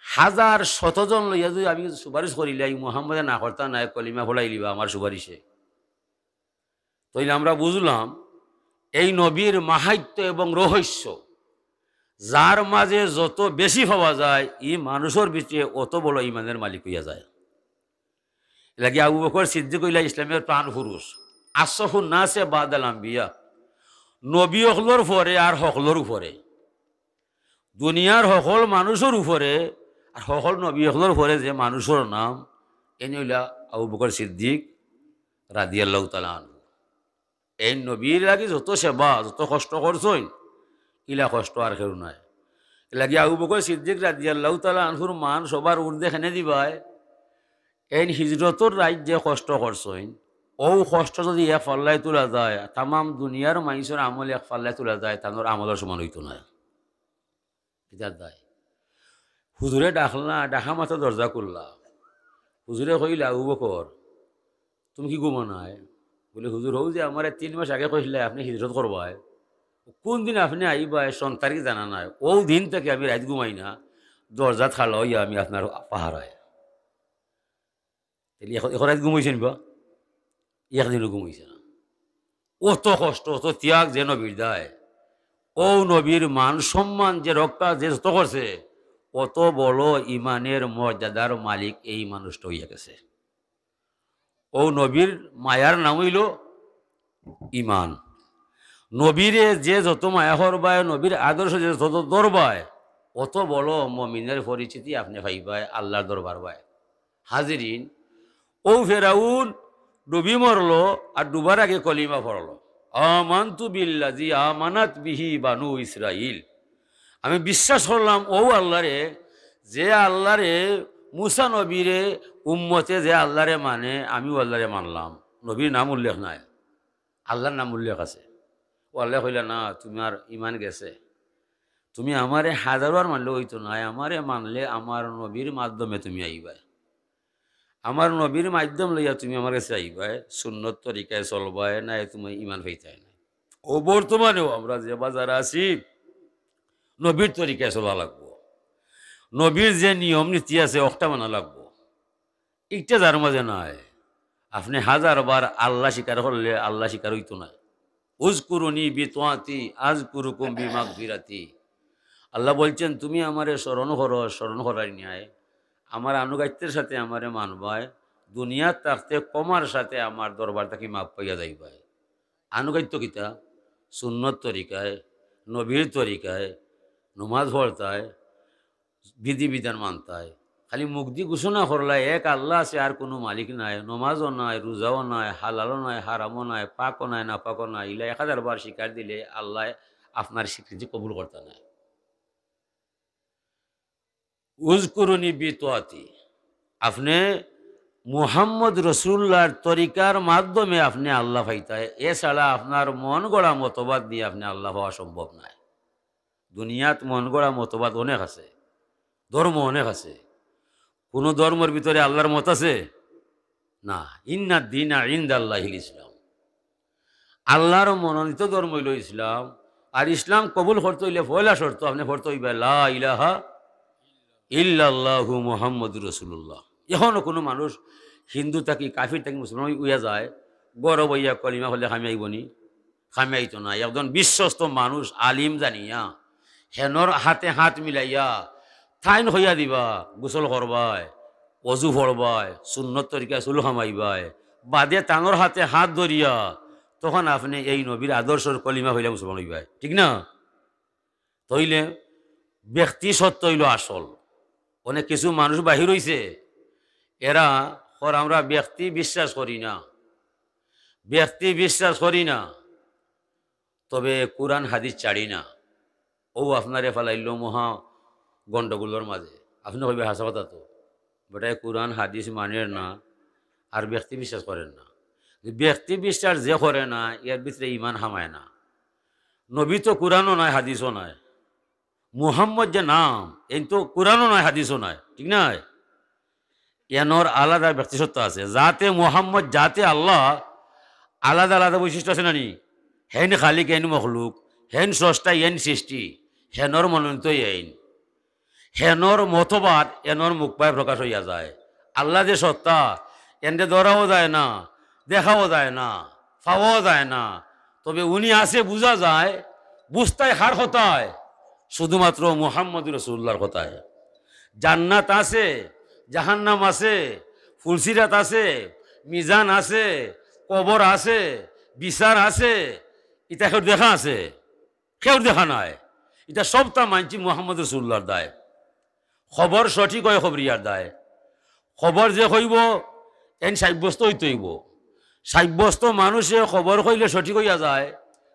হাজার শতজন লইয়া যুদি আমি সুপারিশ করিলাই, মুহাম্মদে না করতা নায়, কলিমা পড়াইলিবা আমার সুপারিশে। তাইলে আমরা বুঝলাম, এই নবীর মাহাত্ম্য এবং রহস্য, যার মাঝে যত বেশি পাওয়া যায়, ই মানুষর ভিতরে অত বড় ইমানের মালিক অইয়া যায়। এর লাগি আবু বকর সিদ্দিক অইলা ইসলামের প্রাণ পুরুষ, আশরাফুন নাসে বাদাল আম্বিয়া, নবী অকলর পরে আর হকলর উপরে। দুনিয়ার হকল মানুষর উপরে আর হকল নবী অকলর উপরে যে মানুষর নাম, এনি অইলা আবু বকর সিদ্দিক রাদিয়াল্লাহু তাআলা আনহু। এই নবীর লাগি যত সেবা, যত কষ্ট করছইন, ইলা কষ্ট আর কেউ নাই। এর লাগি আবু বকর সিদ্দিক রাদিয়াল্লাহু তাআলা আনহুর মান সবার ঊর্ধ্বে কেনে দিবায়। এইন হিজরতর রাইত যে কষ্ট করছইন, অউ কষ্ট যুদি এক পাল্লায় তুলা যায়, তামাম দুনিয়ার মাইনষর আমল এক পাল্লায় তুলা যায়, তানর আমলর সমান অইতো নায়। কিতার দায়? হুজুরে ডাকলা, ডাকা মাত্র দরজা খুললা। হুজুরে কইলা, "আবু বকর, তুমি কি ঘুমো নায়?" বলে, "হুজুর, হউ যে আমারে তিন মাস আগে কইছিলায় আপনে হিজরত করবায়, কুন দিন আপনে আইবায়, সন তারিখ জানা নাই। অউ দিন থাকি আমি রাইত ঘুমাই না, দরজাত খাড়া অইয়া আমি আপনার পাহারায়।" তাইলে এখন, এখন রাইত ঘুমাইছইন বা? একদিনও ঘুমাইছে না। অত কষ্ট, অত ত্যাগ যে নবীর দায়, অউ নবীর মান সম্মান যে রক্ষা যে যত করছে, অত বড় ইমানের মর্যাদার মালিক এই মানুষটা অইয়া গেছে। অউ নবীর মায়ার নাম অইলো ইমান। নবীরে যে যত মায়া করবায়, নবীর আদর্শ যে যত ধরবায়, অত বড় মমিনের পরিচিতি আপনে পাইবায় আল্লাহর দরবার বায়। হাজিরিন, অউ ফেরাউন ডুবি মরলো আর ডুবার আগে কলিমা পড়লো, "আমানতু বিল্লাযী আমানাত বিহি বানু ইসরাইল।" আমি বিশ্বাস করলাম অউ আল্লাহরে, যে আল্লাহরে মুসা নবীরে উম্মতে যে আল্লাহরে মানে, আমিও আল্লাহরে মানলাম। নবীর নাম উল্লেখ নাই, আল্লাহর নাম উল্লেখ আছে। অউ আল্লায় কইলা, "না, তুমার ইমান গেছে। তুমি আমারে হাজারবার মানলে অইতো নায়, আমারে মানলে আমার নবীর মাধ্যমে তুমি আইবায়। আমার নবীর মাধ্যম লইয়া তুমি আমার গেছে আইবায়, সুন্নত তরিকায় চলবায়, নায় তুমি ইমান পাইতায় নায়।" অউ বর্তমানেও আমরা যে বাজার আছি, নবীর তরিকায় চলা লাগবো, নবীর যে নিয়ম নীতি আছে, অকটা মানা লাগবো। ইটা যার মাঝে নাই, আপনে হাজারবার আল্লাহ স্বীকার করলে আল্লাহ স্বীকার অইতো নায়। "উযকুরুনি বিতাআতি আযকুরুকুম বিমাগফিরাতি।" আল্লাহ বলছেন, "তুমি আমারে স্মরণ করো, স্মরণ করার নিয়ায় আমার আনুগত্যের সাথে আমারে মানবায়, দুনিয়াত থাকতে ক্ষমার সাথে আমার দরবার থাকি মাফ পাইয়া যাইবায়।" আনুগত্য কিতা? সুন্নত তরিকায়, নবীর তরিকায়, নমাজ পড়তায়, বিধিবিধান মানতায়, খালি মুখদি ঘোষণা করলায়, এক আল্লাহ আছে, আর কুনু মালিক নাই, নমাজও নাই, রোজাও নাই, হালালও নাই, হারামও নাই, পাকও নাই, নাপাকও নাই, ইলা এক হাজার বার স্বীকার দিলে আল্লায় আপনার স্বীকৃতি কবুল করতা নায়। উযকুরুনি বিতাআতি, আপনে মুহাম্মদ রসুলুল্লাহর তরিকার মাধ্যমে আপনে আল্লাহ পাইতা, এছাড়া আপনার মন গড়া মতবাদ নিয়া আপনে আল্লাহ পাওয়া সম্ভব নায়। দুনিয়াত মন গড়া মতবাদ অনেক আছে, ধর্ম অনেক আছে। কুনু ধর্মর ভিতরে আল্লাহর মত আছে? না। ইন্নাদ দীনা ইনদাল্লাহিল ইসলাম। আল্লাহর মনোনীত ধর্ম অইলো ইসলাম। আর ইসলাম কবুল করতে অইলে পয়লা শর্ত আপনে পড়তে অইবা লা ইলাহা ইল্লাল্লাহু মুহাম্মাদুর রাসূলুল্লাহ। এখনো কুনু মানুষ হিন্দু থাকি, কাফির থাকি মুসলমান অইয়া যায়, ঘরো বইয়া কলিমা পড়লে কামে আইবো নি? কামে আইতো নায়। একজন বিশ্বস্ত মানুষ, আলিম জানিয়া, হেনর হাতে হাত মিলাইয়া, তাইন কইয়া দিবা, গোসল করবায়, অজু পড়বায়, সুন্নত তরিকায় চুল কামাইবায়, বাদে তানর হাতে হাত ধরিয়া, তখন আপনে এই নবীর আদর্শর কলিমা পড়িয়া মুসলমান অইবায়, ঠিক না? তইলে ব্যক্তি সত্য অইলো আসল। অনেক কিছু মানুষ বাহির অইছে, এরা কর আমরা ব্যক্তি বিশ্বাস করি না, ব্যক্তি বিশ্বাস করি না, তবে কোরআন হাদিস ছাড়ি না। অউ আপনারে ফালাইলো মহা গন্ডগোলর মাঝে। আপনে কইবা, "হাছা কথা তো, বেটায় কোরআন হাদিস মানের না, আর ব্যক্তি বিশ্বাস করের না।" ব্যক্তি বিশ্বাস যে করে না, এর ভিতরে ইমান হামায় না। নবী তো কোরআনও নায়, হাদিসও নায়। মুহাম্মদ যে নাম, এইন তো কোরআনও নায়, হাদিসও নায়, ঠিক নায়? এনর আলাদা ব্যক্তিসত্তা আছে। জাতে মুহাম্মদ, জাতে আল্লাহ, আলাদা আলাদা বৈশিষ্ট্য আছে না নি? হেইন খালিক, এইন মখলুক, হেইন স্রষ্টা, এইন সৃষ্টি, হেনর মনোনীত এইন, হেনর মতবাদ, এনর মুখবায় প্রকাশ অইয়া যায়। আল্লাহ যে সত্তা, এনরে ধরাও যায় না, দেখাও যায় না, পাওয়াও যায় না, তবে উনি আছে বুঝা যায়। বুঝতায় কার কথায়? শুধুমাত্র মুহাম্মদুর রাসূলুল্লাহর কথায়। জান্নাত আছে, জাহান্নাম আছে, ফুলসিরাত আছে, মিজান আছে, কবর আছে, বিচার আছে। ইতা কেউর দেখা আছে? কেউর দেখা নাই। ইতা সবটা মানছি মুহাম্মদুর রাসূলুল্লাহর দায়। খবর সঠিক অয় খবরিয়ার দায়। খবর যে কইবো, এইন সাব্যস্ত অইতে অইবো। সাব্যস্ত মানুষে খবর কইলে সঠিক অইয়া যায়,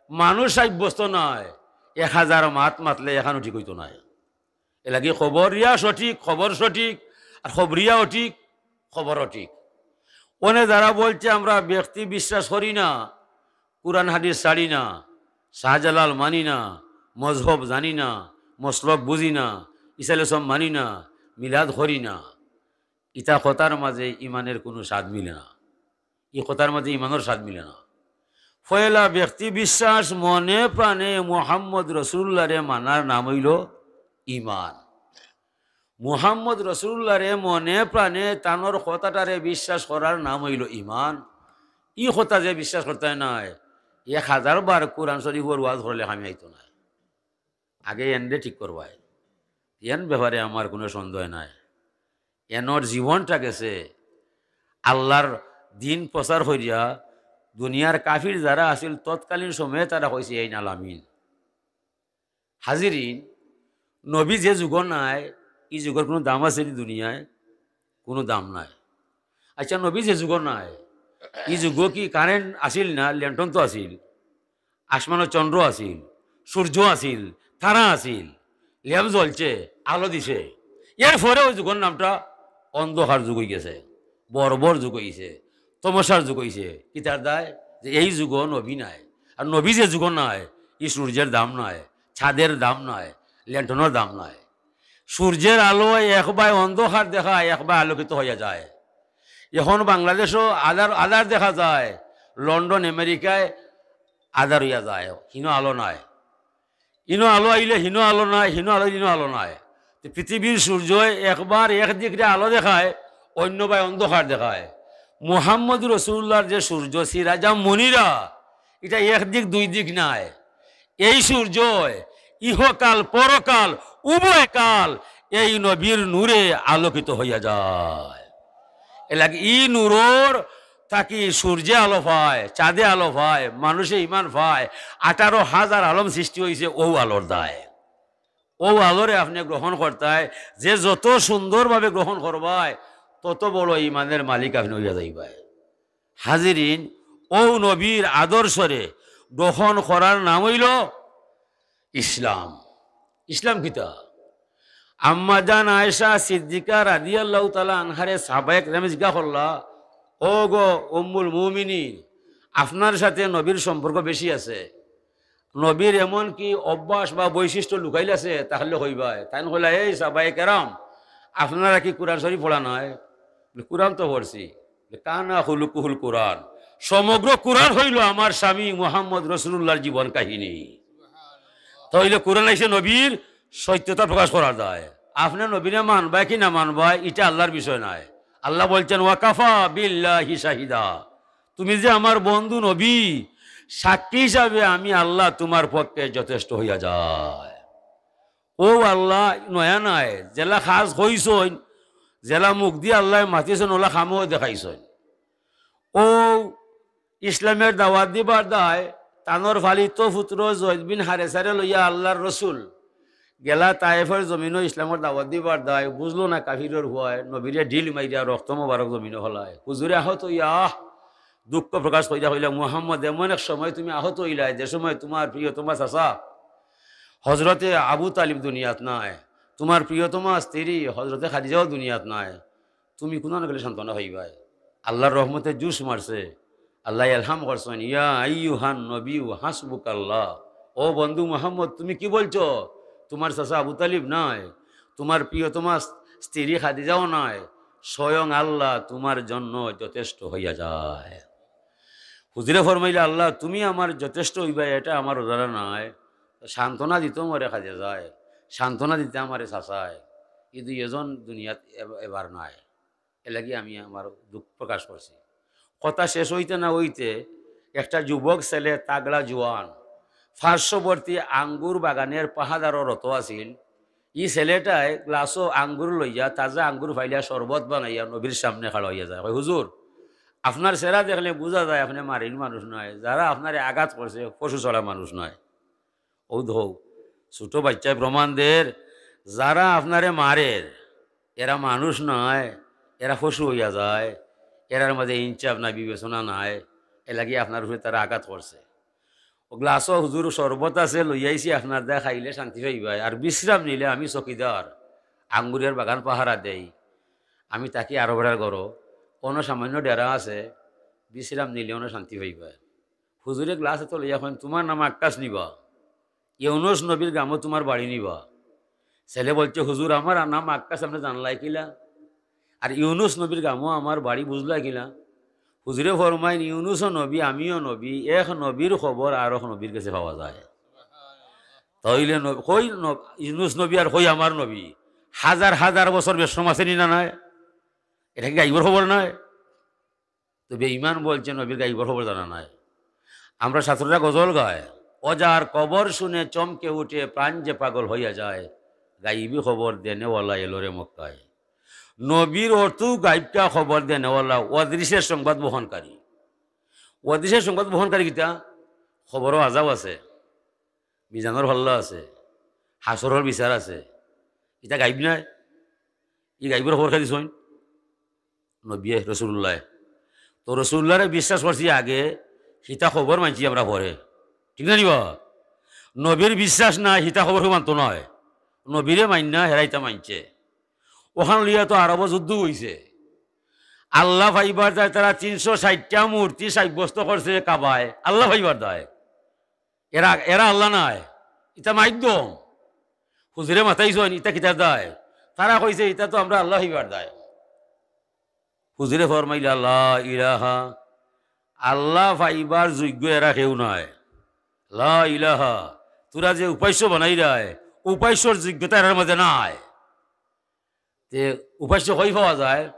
মানুষ সাব্যস্ত নায়। এক হাজার মাত মাতলে একখানও ঠিক অইতো নায়। এরলাগি খবরিয়া সঠিক, খবর সঠিক, আর খবরিয়াও ঠিক, খবরও ঠিক। অনে যারা বলছে আমরা ব্যক্তি বিশ্বাস করি না, কোরআন হাদিস ছাড়ি না, শাহজালাল মানি না, মজহব জানি না, মসলক বুঝি না, ইসালে সব মানি না, মিলাদ করি না, ইতা কথার মাঝে ইমানের কুনু স্বাদ মিলে না। ই কথার মাঝে ইমানর স্বাদ মিলে না। পয়লা ব্যক্তি বিশ্বাস, মনে প্রাণে মুহাম্মদ রাসূলুল্লাহরে মানার নাম অইলো ইমান। মুহাম্মদ রাসূলুল্লাহরে মনে প্রাণে তানর কথাটারে বিশ্বাস করার নাম অইলো ইমান। ই কথা যে বিশ্বাস করতায় নায়, এক হাজার বার কোরআন শরীফর ওয়াজ করলে কামে আইতো নায়। আগে এনরে ঠিক করবায়, এন ব্যাপারে আমার কুনু সন্দেহ নাই। এনর জীবনটা গেছে আল্লাহর দিন প্রচার করিয়া। দুনিয়ার কাফির যারা আছিল তৎকালীন সময়ে তারা কইছে, "এইন আল আমিন।" হাজিরিন, নবী যে যুগো নাই, ই যুগর কুনু দাম আছে নি দুনিয়ায়? কুনু দাম নাই। আচ্ছা, নবী যে যুগো নাই, ই যুগো কি কারেন্ট আছিল না? ল্যান্টন তো আছিল, আসমানো চন্দ্র আছিল, সূর্য আছিল, তারা আছিল, ল্যাম্প জ্বলছে, আলো দিছে। এরপরেও ই যুগর নামটা অন্ধকার যুগ অইগেছে, বর্বর যুগ অইছে, তমসার যুগ অইছে। কিতার দায়? যে এই যুগো নবী নাই। আর নবী যে যুগো নাই, ই সূর্যের দাম নাই, চাঁদের দাম নাই, ল্যান্টনর দাম নাই। সূর্যের আলোয় একবায় অন্ধকার দেখায়, একবায় আলোকিত অইয়া যায়। এখন বাংলাদেশো আধার, আধার দেখা যায়, লন্ডন, আমেরিকায় আধার অইয়া যায়, হিনো আলো নাই। ইনো আলো আইলে হিনো আলো নাই, হিনো আলো আইলে ইনো আলো নাই। তো পৃথিবীর সূর্য একবার এক দিকরে আলো দেখায়, অন্যবায় অন্ধকার দেখায়। মুহাম্মদুর রাসূলুল্লাহর যে সূর্য সিরাজা মুনিরা, ইটা এক দিক দুই দিক নায়। এই সূর্য ইহকাল পরকাল উভয় কাল এই নবীর নূরে আলোকিত অইয়া যায়। এরলাগি ই নূরর থাকি সূর্যে আলো পায়, চাঁদে আলো পায়, মানুষে ইমান পায়, আঠারো হাজার আলম সৃষ্টি অইছে অউ আলোর দায়। অউ আলোরে আপনে গ্রহণ করতায়, যে যত সুন্দরভাবে গ্রহণ করবায়, তত বড় ইমানের মালিক আপনে অইয়া যাইবায়। হাজিরিন, অউ নবীর আদর্শরে গ্রহণ করার নাম অইলো ইসলাম। ইসলাম কিতা? আম্মাজান আয়েশা সিদ্দিকা রাদিয়াল্লাহু তাআলা আনহারে সাহাবায়ে কেরামে জিজ্ঞাসা করলা, "ও গো উম্মুল মুমিনিন, আপনার সাথে নবীর সম্পর্ক বেশি আছে, নবীর এমন কি অভ্যাস বা বৈশিষ্ট্য লুকাইল আছে, তাহলে কইবায়।" তাইন কইলা, "এই সাহাবায়ে কেরাম, আপনারা কি কোরআন শরীফ পড়া নায়?" বলে, "কোরআন তো পড়ছি।" বলে, "কানা খুলুকুহুল কোরআন, সমগ্র কোরআন অইলো আমার স্বামী মুহাম্মদ রাসূলুল্লাহর জীবন কাহিনী।" তাইলে কোরআন আইছে নবীর সত্যতা প্রকাশ করার দায়। আপনে নবীরে মানবায় কি না মানবায়, ইটা আল্লাহর বিষয় নায়। আল্লাহ বলছেন, "ওয়াকাফা বিল্লাহি শাহিদা।" তুমি যে আমার বন্ধু নবী, সাক্ষী হিসাবে আমি আল্লাহ তোমার পক্ষে যথেষ্ট অইয়া যায়। অউ আল্লাহ নয়া নায়, যেলা কাজ কইছইন, যেলা মুখ দি আল্লায় মাতিছইন, অলা কামও দেখাইছইন। অউ ইসলামের দাওয়াত দিবার দায়, তানর পালিত পুত্র জৈদ বিন হারেসারে লইয়া আল্লাহর রসুল গেলা তায়েফর জমিনো ইসলামর দাওয়াত দিবার দায়, বুঝলো না কাফিরর পুয়ায়, নবীরে ঢিল মাইরা রক্ত মোবারক জমিনো ফালায়। হুজুরে আহত অইয়া আহ দুঃখ প্রকাশ করিয়া কইলা, "মুহাম্মদ, এমন এক সময় তুমি আহত অইলায়, যে সময় তোমার প্রিয়তমা চাচা হজরতে আবু তালিব দুনিয়াত নাই, তোমার প্রিয়তমা স্ত্রী হজরতে খাদিজাও দুনিয়াত নাই, তুমি কুনানো গেলে সান্ত্বনা পাইবায়?" আল্লাহর রহমতে জোশ মারছে, আল্লায় এলহাম করছইন, "ইয়া আইয়ুহান নবিয়্যু হাসবুকাল্লাহ।" ও বন্ধু মুহাম্মদ, তুমি কি বলছো? তোমার চাচা আবু তালিব নাই, তোমার প্রিয়তমা স্ত্রী খাদিজাও নাই, স্বয়ং আল্লাহ তোমার জন্য যথেষ্ট অইয়া যায়। হুজুরে ফরমাইলা, "আল্লাহ, তুমি আমার যথেষ্ট অইবায়, এটা আমার জানা নাই।" সান্ত্বনা দিতো মরে খাদিজায়, সান্ত্বনা দিতে আমারে চাচায়। ই দুইজন দুনিয়াত এব-, এবার নাই। এরলাগি আমি আমার দুঃখ প্রকাশ করছি। কথা শেষ অইতে না অইতে একটা যুবক ছেলে, তাগড়া জোয়ান, পার্শ্ববর্তী আঙ্গুর বাগানের পাহাদারো রত আছিল। ই ছেলেটায় গ্লাসো আঙ্গুর লইয়া, তাজা আঙ্গুর ফালিয়া শরবত বানাইয়া নবীর সামনে খাড়া অইয়া যায়। কয়, "হুজুর, আপনার চেহারা দেখলে বুঝা যায় আপনে মারির মানুষ নায়, যারা আপনারে আঘাত করছে পশু ছাড়া মানুষ নায়।" অউ দেখো, ছোট বাইচ্চায় প্রমাণ দের, যারা আপনারে মারের, এরা মানুষ নায়, এরা পশু অইয়া যায়, এরার মাঝে ইনসাফ নাই, বিবেচনা নাই, এরলাগি আপনার উপরে তারা আঘাত করছে। অউ গ্লাসো হুজুর শরবত আছে, লইয়া আইছি আপনার দায়, খাইলে শান্তি পাইবায়। আর বিশ্রাম নিলে আমি চকিদার, আঙ্গুরের বাগান পাহারা দেই, আমি থাকি আরবরার ঘরো, অনো সামান্য ডেরা আছে, বিশ্রাম নিলে অনো শান্তি পাইবায়। হুজুরে গ্লাস এতো লইয়া কইন, "তোমার নাম আক্কাস নিবা, ইউনুস নবীর গামো তোমার বাড়ি নিবা।" ছেলে বলছে, "হুজুর, আমার নাম আক্কাস, আপনে জানলায় কিলা? আর ইউনুস নবীর গামো আমার বাড়ি, বুঝলায় কিলা?" হুজুরে ফরমাইন, "ইউনুসও নবী, আমিও নবী, এক নবীর খবর আরক নবীর গেছে পাওয়া যায়।" তাইলে নব-, কই নব-, ইউনুস নবী আর কই আমার নবী? হাজার হাজার বছর বেশকম আছে নি না নাই? এটা কি গাইবর খবর নায়? তো বেঈমান বলছে নবীর গাইবর খবর জানা নাই। আমরা ছাত্ররা গজল গায়, "ও যার কবর শুনে চমকে উঠে, প্রাণ যে পাগল হইয়া যায়, গাইবি খবর দেনেওয়ালা এলো রে মক্কায়।" নবীর অর্থ গাইবকা খবর দেনেওয়ালা, অদৃশ্যের সংবাদ বহনকারী। অদৃশ্যের সংবাদ বহনকারী কিতা? খবরও আজাব আছে, মিজানর পাল্লা আছে, হাসরর বিচার আছে। ইটা গাইব নায়? ই গাইবর খবর খালি দিছইন নবিয়ে, রসুলুল্লায়। তো রসুলুল্লারে বিশ্বাস করছি আগে, হিতা খবর মানছি আমরা পরে। ঠিক না নি বা? নবীর বিশ্বাস নাই, হিতা খবর কেউ মানতো নায়। নবীরে মাইন না, হেরা ইতা মানছে। অখান লইয়া তো আরবো যুদ্ধ অইছে। আল্লাহ পাইবার দায় তারা তিনশো ষাইটটা মূর্তি সাব্যস্ত করছে কাবায়, আল্লাহ পাইবার দায়। এরা, এরা আল্লাহ নায়, ইতা মাধ্যম। হুজুরে মাতাইছইন, ইতা কিতার দায়? তারা কইছে, "ইতা তো আমরা আল্লাহ পাইবার দায়।" হুজুরে ফরমাইলা, "লা ইলাহা, আল্লাহ পাইবার যোগ্য এরা কেউ নায়। লা ইলাহা, তোরা যে উপাস্য বানাইরায়, উপাস্যর যোগ্যতা এরার মাঝে নাই।" তে উপাস্য কই পাওয়া যায়?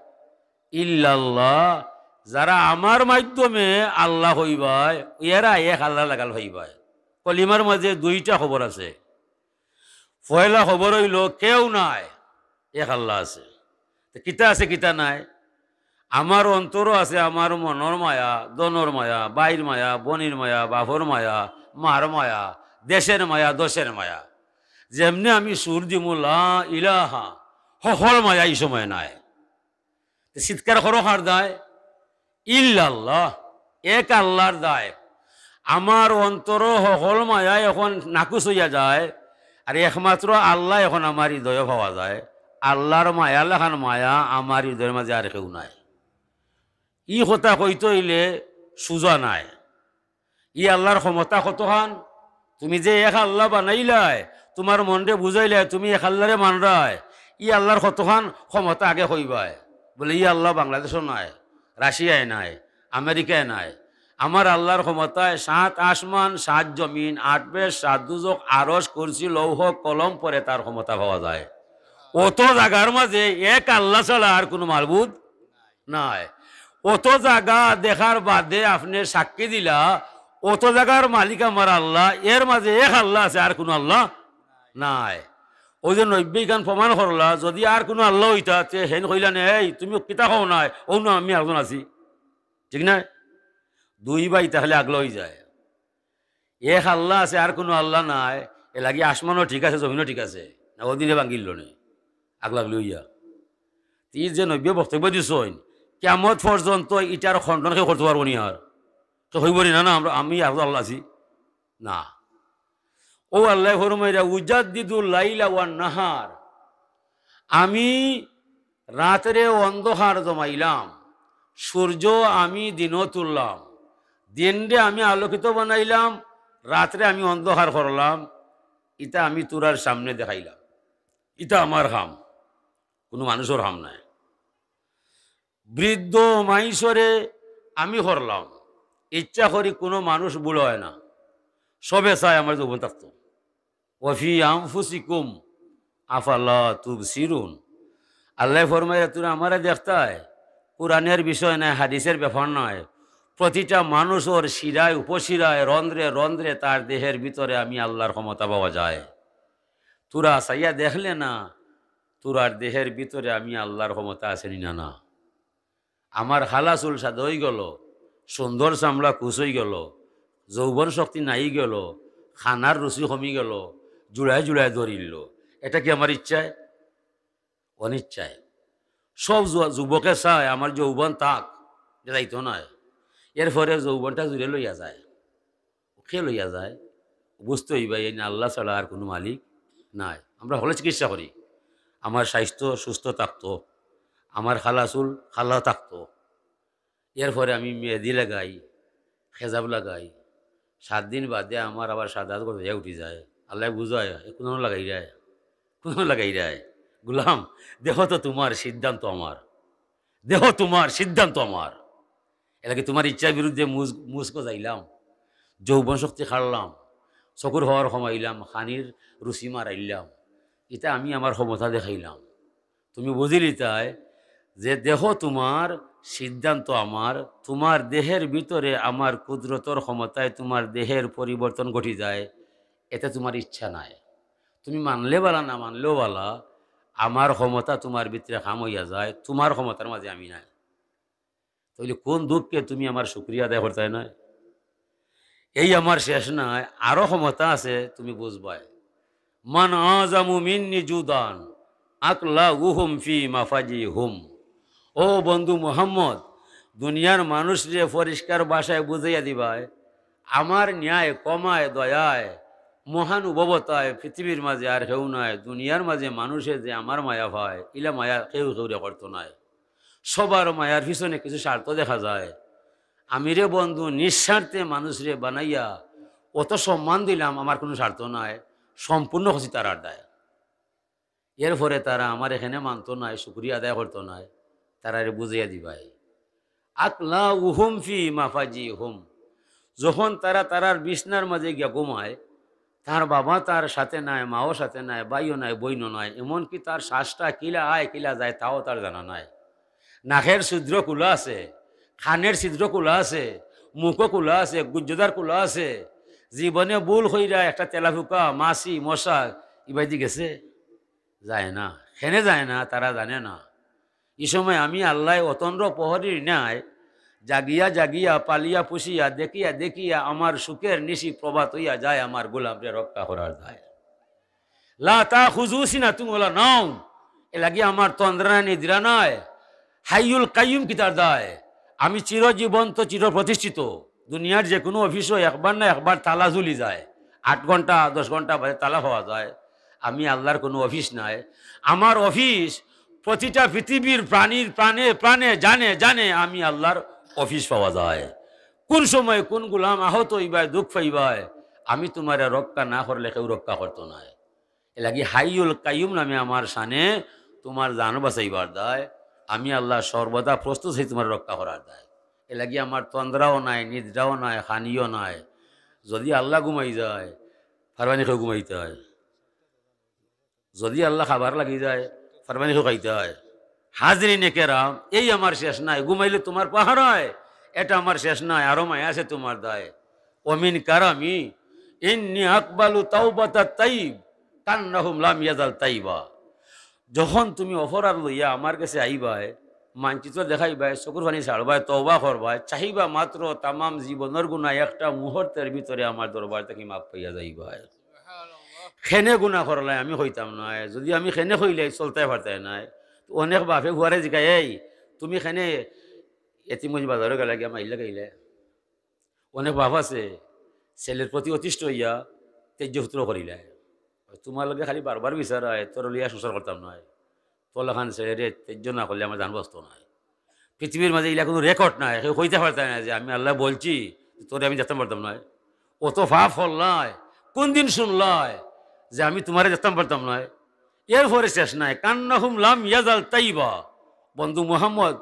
ইল্লাল্লাহ, যারা আমার মাধ্যমে আল্লাহ কইবায়, এরা এক আল্লাহ লাগাল পাইবায়। কলিমার মাঝে দুইটা খবর আছে। পয়লা খবর অইলো কেউ নাই, এক আল্লাহ আছে। তে কিতা আছে, কিতা নাই? আমার অন্তরও আছে আমার মনর মায়া, ধনর মায়া, ভাইর মায়া, বইনর মায়া, বাপর মায়া, মার মায়া, দেশের মায়া, দশের মায়া। যেমনে আমি সুর দিমু লা ইলাহা, হকল মায়া ই সময় নাই। তে চিৎকার করো কার দায়? ইল্লাল্লাহ, এক আল্লাহর দায়। আমার অন্তরো হকল মায়া এখন নাকুচ অইয়া যায়, আর একমাত্র আল্লাহ এখন আমার হৃদয়ো পাওয়া যায়। আল্লাহর মায়া লাখান মায়া আমার হৃদয়র মাঝে আর কেউ নাই। ই কথা কইতে অইলে সুজা নায়। ই আল্লাহর ক্ষমতা কতখান? তুমি যে এক আল্লাহ বানাইলায়, তুমার মনরে বুঝাইলায়, তুমি এক আল্লাহরে মানরায়, ই আল্লাহর কতখান ক্ষমতা আগে কইবায়? বলে, ই আল্লাহ বাংলাদেশো নাই, রাশিয়ায় নাই, আমেরিকায় নাই। আমার আল্লাহর ক্ষমতায় সাত আসমান, সাত জমিন, আট বেহেশত, সাত দুজখ, আরশ, কুরসি, লৌহ, কলম পড়ে তার ক্ষমতা পাওয়া যায়। অত জাগার মাঝে এক আল্লাহ ছাড়া আর কুনু মাবুদ নাই। অত জাগা দেখার বাদে আপনে সাক্ষী দিলা, অত জাগার মালিক আমার আল্লাহ, এর মাঝে এক আল্লাহ আছে, আর কুনু আল্লাহ নাই। অউ যে নবীয়ে ইখান প্রমাণ করলা, যুদি আর কুনু আল্লাহ অইতা, তে হেইন কইলা নে, "এই, তুমি কিতা কও নায়, অউ না আমি একজন আছি।" ঠিক না? দুই ভাই তাইলে আগলা অইযায়। এক আল্লাহ আছে, আর কুনু আল্লাহ নাই, এরলাগি আসমানও ঠিক আছে, জমিনও ঠিক আছে, না অউ দিনে ভাঙ্গিল নে, আগলাগলি অইয়া। তে ই যে নবীয়ে বক্তব্য দিছইন, কিয়ামত পর্যন্ত ইটার খণ্ডন কেউ করতে পারবো নি আর? তো কইবো নি, "না, না, আমরা, আমি আর আল্লাহ আছি"? না। অউ আল্লায় ফরমাইরা, "উজাদ্দিদুল লাইলা ওয়ান নাহার", আমি রাতরে অন্ধকার জমাইলাম, সূর্য আমি দিনো তুললাম, দিনরে আমি আলোকিত বানাইলাম, রাতরে আমি অন্ধকার করলাম, ইতা আমি তুরার সামনে দেখাইলাম। ইতা আমার কাম, কুনু মানুষর কাম নায়। বৃদ্ধ মাইনষরে আমি করলাম, ইচ্ছা করি কুনু মানুষ বুড়া অয় না, সবে চায় আমার যৌবন থাকতো। ওয়াফি আনফুসিকুম আফালা তুবসিরুন। আল্লায় ফরমাইরা, "তুরা আমারে দেখতায়?" কুরআনের বিষয় নায়, হাদিসের ব্যাপার নায়। প্রতিটা মানুষর শিরায় উপশিরায়, রন্ধ্রে রন্ধ্রে তার দেহের ভিতরে আমি আল্লাহর ক্ষমতা পাওয়া যায়। তুরা চাইয়া দেখলে না, তুরার দেহের ভিতরে আমি আল্লাহর ক্ষমতা আছে নি না? না। আমার কালা চুল সাদা অইগেলো, সুন্দর চামড়া কুচ অইগেলো, যৌবন শক্তি নাই গেলো, খানার রুচি কমি গেলো, জুড়ায় জুড়ায় ধরিল। এটা কি আমার ইচ্ছায়? অনিচ্ছায়। সব যু-, যুবকে চায় আমার যৌবন থাক, এটা যাইতো নায়। এরপরে যৌবনটা জুড়ে লইয়া যায়। কে লইয়া যায়? বুঝতে অইবা, এই আল্লাহ ছাড়া আর কুনু মালিক নাই। আমরা হকলে চিকিৎসা করি, আমার স্বাস্থ্য সুস্থ থাকতো, আমার কালা চুল কালা থাকতো। এরপরে আমি মেহেদি লাগাই, খেজাব লাগাই, সাত দিন বাদে আমার আবার সাদা আত গজাইয়া উঠি যায়। আল্লায় বুঝায়, "এ কুনো লাগাইরায়, কুনো লাগাইরায়?" গোলাম, দেখো তো তুমার সিদ্ধান্ত আমার, দেখো তুমার সিদ্ধান্ত আমার। এরলাগি তুমার ইচ্ছার বিরুদ্ধে মুছ, মুছ গজাইলাম, যৌবন শক্তি কাড়লাম, চকুর পাওয়ার কমাইলাম, খানির রুচি মারাইলাম, ইটা আমি আমার ক্ষমতা দেখাইলাম। তুমি বুঝিলিতায় যে দেখো তুমার সিদ্ধান্ত আমার, তুমার দেহের ভিতরে আমার কুদরতর ক্ষমতায় তুমার দেহের পরিবর্তন ঘটি যায়, এতে তুমার ইচ্ছা নাই। তুমি মানলে বালা, না মানলেও বালা, আমার ক্ষমতা তুমার ভিতরে কাম অইয়া যায়, তুমার ক্ষমতার মাঝে আমি নাই। তাইলে কোন দুঃখে তুমি আমার শুকরিয়া আদায় করতায় নায়? এই আমার শেষ নায়, আরো ক্ষমতা আছে, তুমি বুঝবায়। মান আজামু মিন্নি জুদান আকলা উহুম ফি মাফাজি হুম। ও বন্ধু মুহাম্মদ, দুনিয়ার মানুষরে পরিষ্কার ভাষায় বুঝাইয়া দিবায়, আমার ন্যায়, ক্ষমায়, দয়ায়, মহানুভবতায় পৃথিবীর মাঝে আর কেউ নাই। দুনিয়ার মাঝে মানুষে যে আমার মায়া পায়, ইলা মায়া কেউ কেউরে করতো নায়। সবার মায়ার পিছনে কিছু স্বার্থ দেখা যায়। আমি রে বন্ধু নিঃস্বার্থে মানুষরে বানাইয়া অত সম্মান দিলাম, আমার কুনু স্বার্থ নাই, সম্পূর্ণ করছি তারার দায়। এরপরে তারা আমার এখানে মানতো নায়, শুকরিয়া আদায় করতো নায়, তারারে বুঝাইয়া দিবায়। আকলা উহুম ফি মাফাজি হুম। যখন তারা তারার বিছনার মাঝে গিয়া ঘুমায়, তার বাবা তার সাথে নাই, মাও সাথে নাই, ভাইও নাই, বইনও নাই, এমনকি তার শ্বাসটা কিলা আয় কিলা যায় তাও তার জানা নাই। নাকের ছিদ্র খোলা আছে, কানের ছিদ্র খোলা আছে, মুখও খোলা আছে, গুজ্জদার খোলা আছে। জীবনে ভুল কইরা একটা তেলাপোকা, মাছি, মশা ইবাদি গেছে? যায় না। কেনে যায় না, তারা জানে না। ই সময় আমি আল্লায় অতন্দ্র প্রহরীর ন্যায় জাগিয়া জাগিয়া, পালিয়া পুষিয়া, দেখিয়া দেখিয়া আমার সুখের নিশি প্রভাত অইয়া যায় আমার গোলামরে রক্ষা করার দায়। লা তাখুযুহু সিনাতুন ওয়ালা নাওম। এর লাগি আমার তন্দ্রা নাই, নিদ্রা নাই। হাইয়ুল কাইয়ুম কিতার দায়? আমি চিরজীবন্ত, চির প্রতিষ্ঠিত। দুনিয়ার যে কোনো অফিসও একবার না একবার তালা ঝুলি যায়, আট ঘন্টা, দশ ঘন্টা বাদে তালা পাওয়া যায়। আমি আল্লাহর কোনো অফিস নাই। আমার অফিস প্রতিটা পৃথিবীর প্রাণীর প্রাণে প্রাণে, জানে জানে আমি আল্লাহর অফিস পাওয়া যায়। কোন সময় কোন গোলাম আহত অইবায়, দুঃখ পাইবায়, আমি তুমারে রক্ষা না করলে কেউ রক্ষা করতো নায়। এর লাগি হাইয়ুল কাইয়ুম নামে আমার শানে তুমার জান বাঁচাইবার দায়। আমি আল্লাহ সর্বদা প্রস্তুত আছি তুমার রক্ষা করার দায়। এর লাগি আমার তন্দ্রাও নাই, নিদ্রাও নাই, খানিও নাই। যদি আল্লাহ ঘুমাই যায়, পারবানি কেউ ঘুমাইতায়? যদি আল্লাহ খাবার লাগি যায়, পারবানি কেউ খাইতায়? হাজিরিনে কেরাম, এই আমার শেষ নাই। ঘুমাইলে তুমার পাহারায়, এটা আমার শেষ নাই, আরো মায়া আছে তুমার দায়। ওমিন কারামি, ইন্নি আকবালু তাওবাতাত তাইব, কান্নাহুম লাম ইয়াজাল তাইবা। যখন তুমি অপরাধ লইয়া আমার গেছে আইবায়, মানচিত্র দেখাইবায়, চকুর পানি ছাড়বায়, তওবা করবায়, চাহিবা মাত্র তামাম জীবনর গুনা একটা মুহূর্তর ভিতরে আমার দরবার থাকি মাফ পাইয়া যাইবায়। কেনে গুনা করলায় আমি কইতাম নায়, যদি আমি কেনে কইলাই চলতায় পারতায় নায়। তো অনেক বাপে ফুয়ারে জিকায়, "এই, তুমি কেনে এতিমগঞ্জ বাজারো গেলায় গিয়া মাইল্লা খাইলায়?" অনেক বাপ আছে, ছেলের প্রতি অতিষ্ঠ অইয়া তেজ্য পুত্র করিলায়। তুমার লগে খালি বারবার বিচারায়, তোরে লইয়া সংসার করতাম নায়। তোর লাখান ছেলেরে তেজ্য না করলে আমার জান বাঁচতো নায়। পৃথিবীর মাঝে ইলা কোনো রেকর্ড নাই, কেউ কইতা পারতায় নায় যে আমি আল্লাহ বলছি, তোরে আমি দেখতাম পারতাম নায়। অত পাপ করলায়, কোন দিন শুনলায় যে আমি তুমারে দেখতাম পারতাম নায়? এরপরে শেষ নাই, কান্নাহুম লাম ইয়াজাল তাইবা। বন্ধু মুহাম্মদ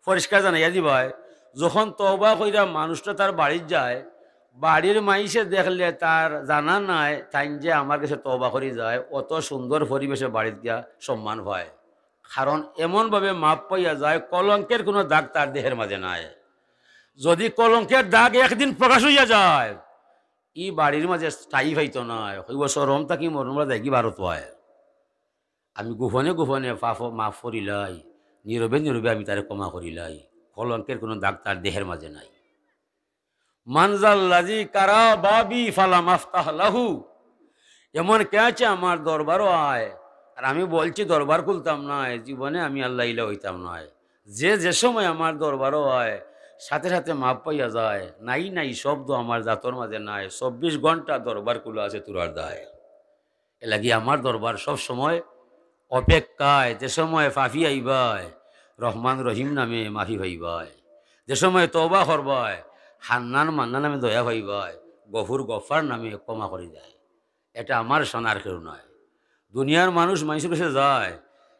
পরিষ্কার জানাইয়া দিবায়, যখন তওবা কইরা মানুষটা তার বাড়িত যায়, বাড়ির মাইনষে দেখলে তার জানা নাই, তাইন যে আমার গেছে তওবা করি যায়, অত সুন্দর পরিবেশে বাড়িত গিয়া সম্মান পায়। কারণ এমনভাবে মাফ পাইয়া যায়, কলঙ্কের কোনো দাগ তার দেহের মাঝে নাই। যদি কলঙ্কের দাগ একদিন প্রকাশ অইয়া যায়, ই বাড়ির মাঝে স্থায়ী পাইতো নায়। কইবো, "শরম থাকি মরণ বালা যাইগি বারো তো আয়।" আমি গোপনে গোপনে পাপ মাফ করিলাই, নীরবে নীরবে আমি তারে ক্ষমা করিলাই। কলঙ্কের কোনো দাগ তার দেহের মাঝে নাই। মান জাল্লাযী কারা বাবি ফালাম আফতাহ লাহু। এমন কে আছে আমার দরবারও আয়, আর আমি বলছি দরবার খুলতাম নায়, জীবনে আমি আল্লাহ ইলা অইতাম নায়। যে যে সময় আমার দরবারও আয়, সাথে সাথে মাফ পাইয়া যায়, নাই নাই শব্দ আমার জাতর মাঝে নাই, চব্বিশ ঘন্টা দরবার খুলা আছে তুরার দায়। এর লাগি আমার দরবার সব সময় অপেক্ষায়, যে সময় পাপী আইবায়, রহমান রহিম নামে মাফি পাইবায়, যে সময় তওবা করবায়, হান্নান মান্নান নামে দয়া পাইবায়, গফুর গফফার নামে ক্ষমা করি যায়। এটা আমার শান, আর কেউ নায়। দুনিয়ার মানুষ মাইনষর গেছে যায়,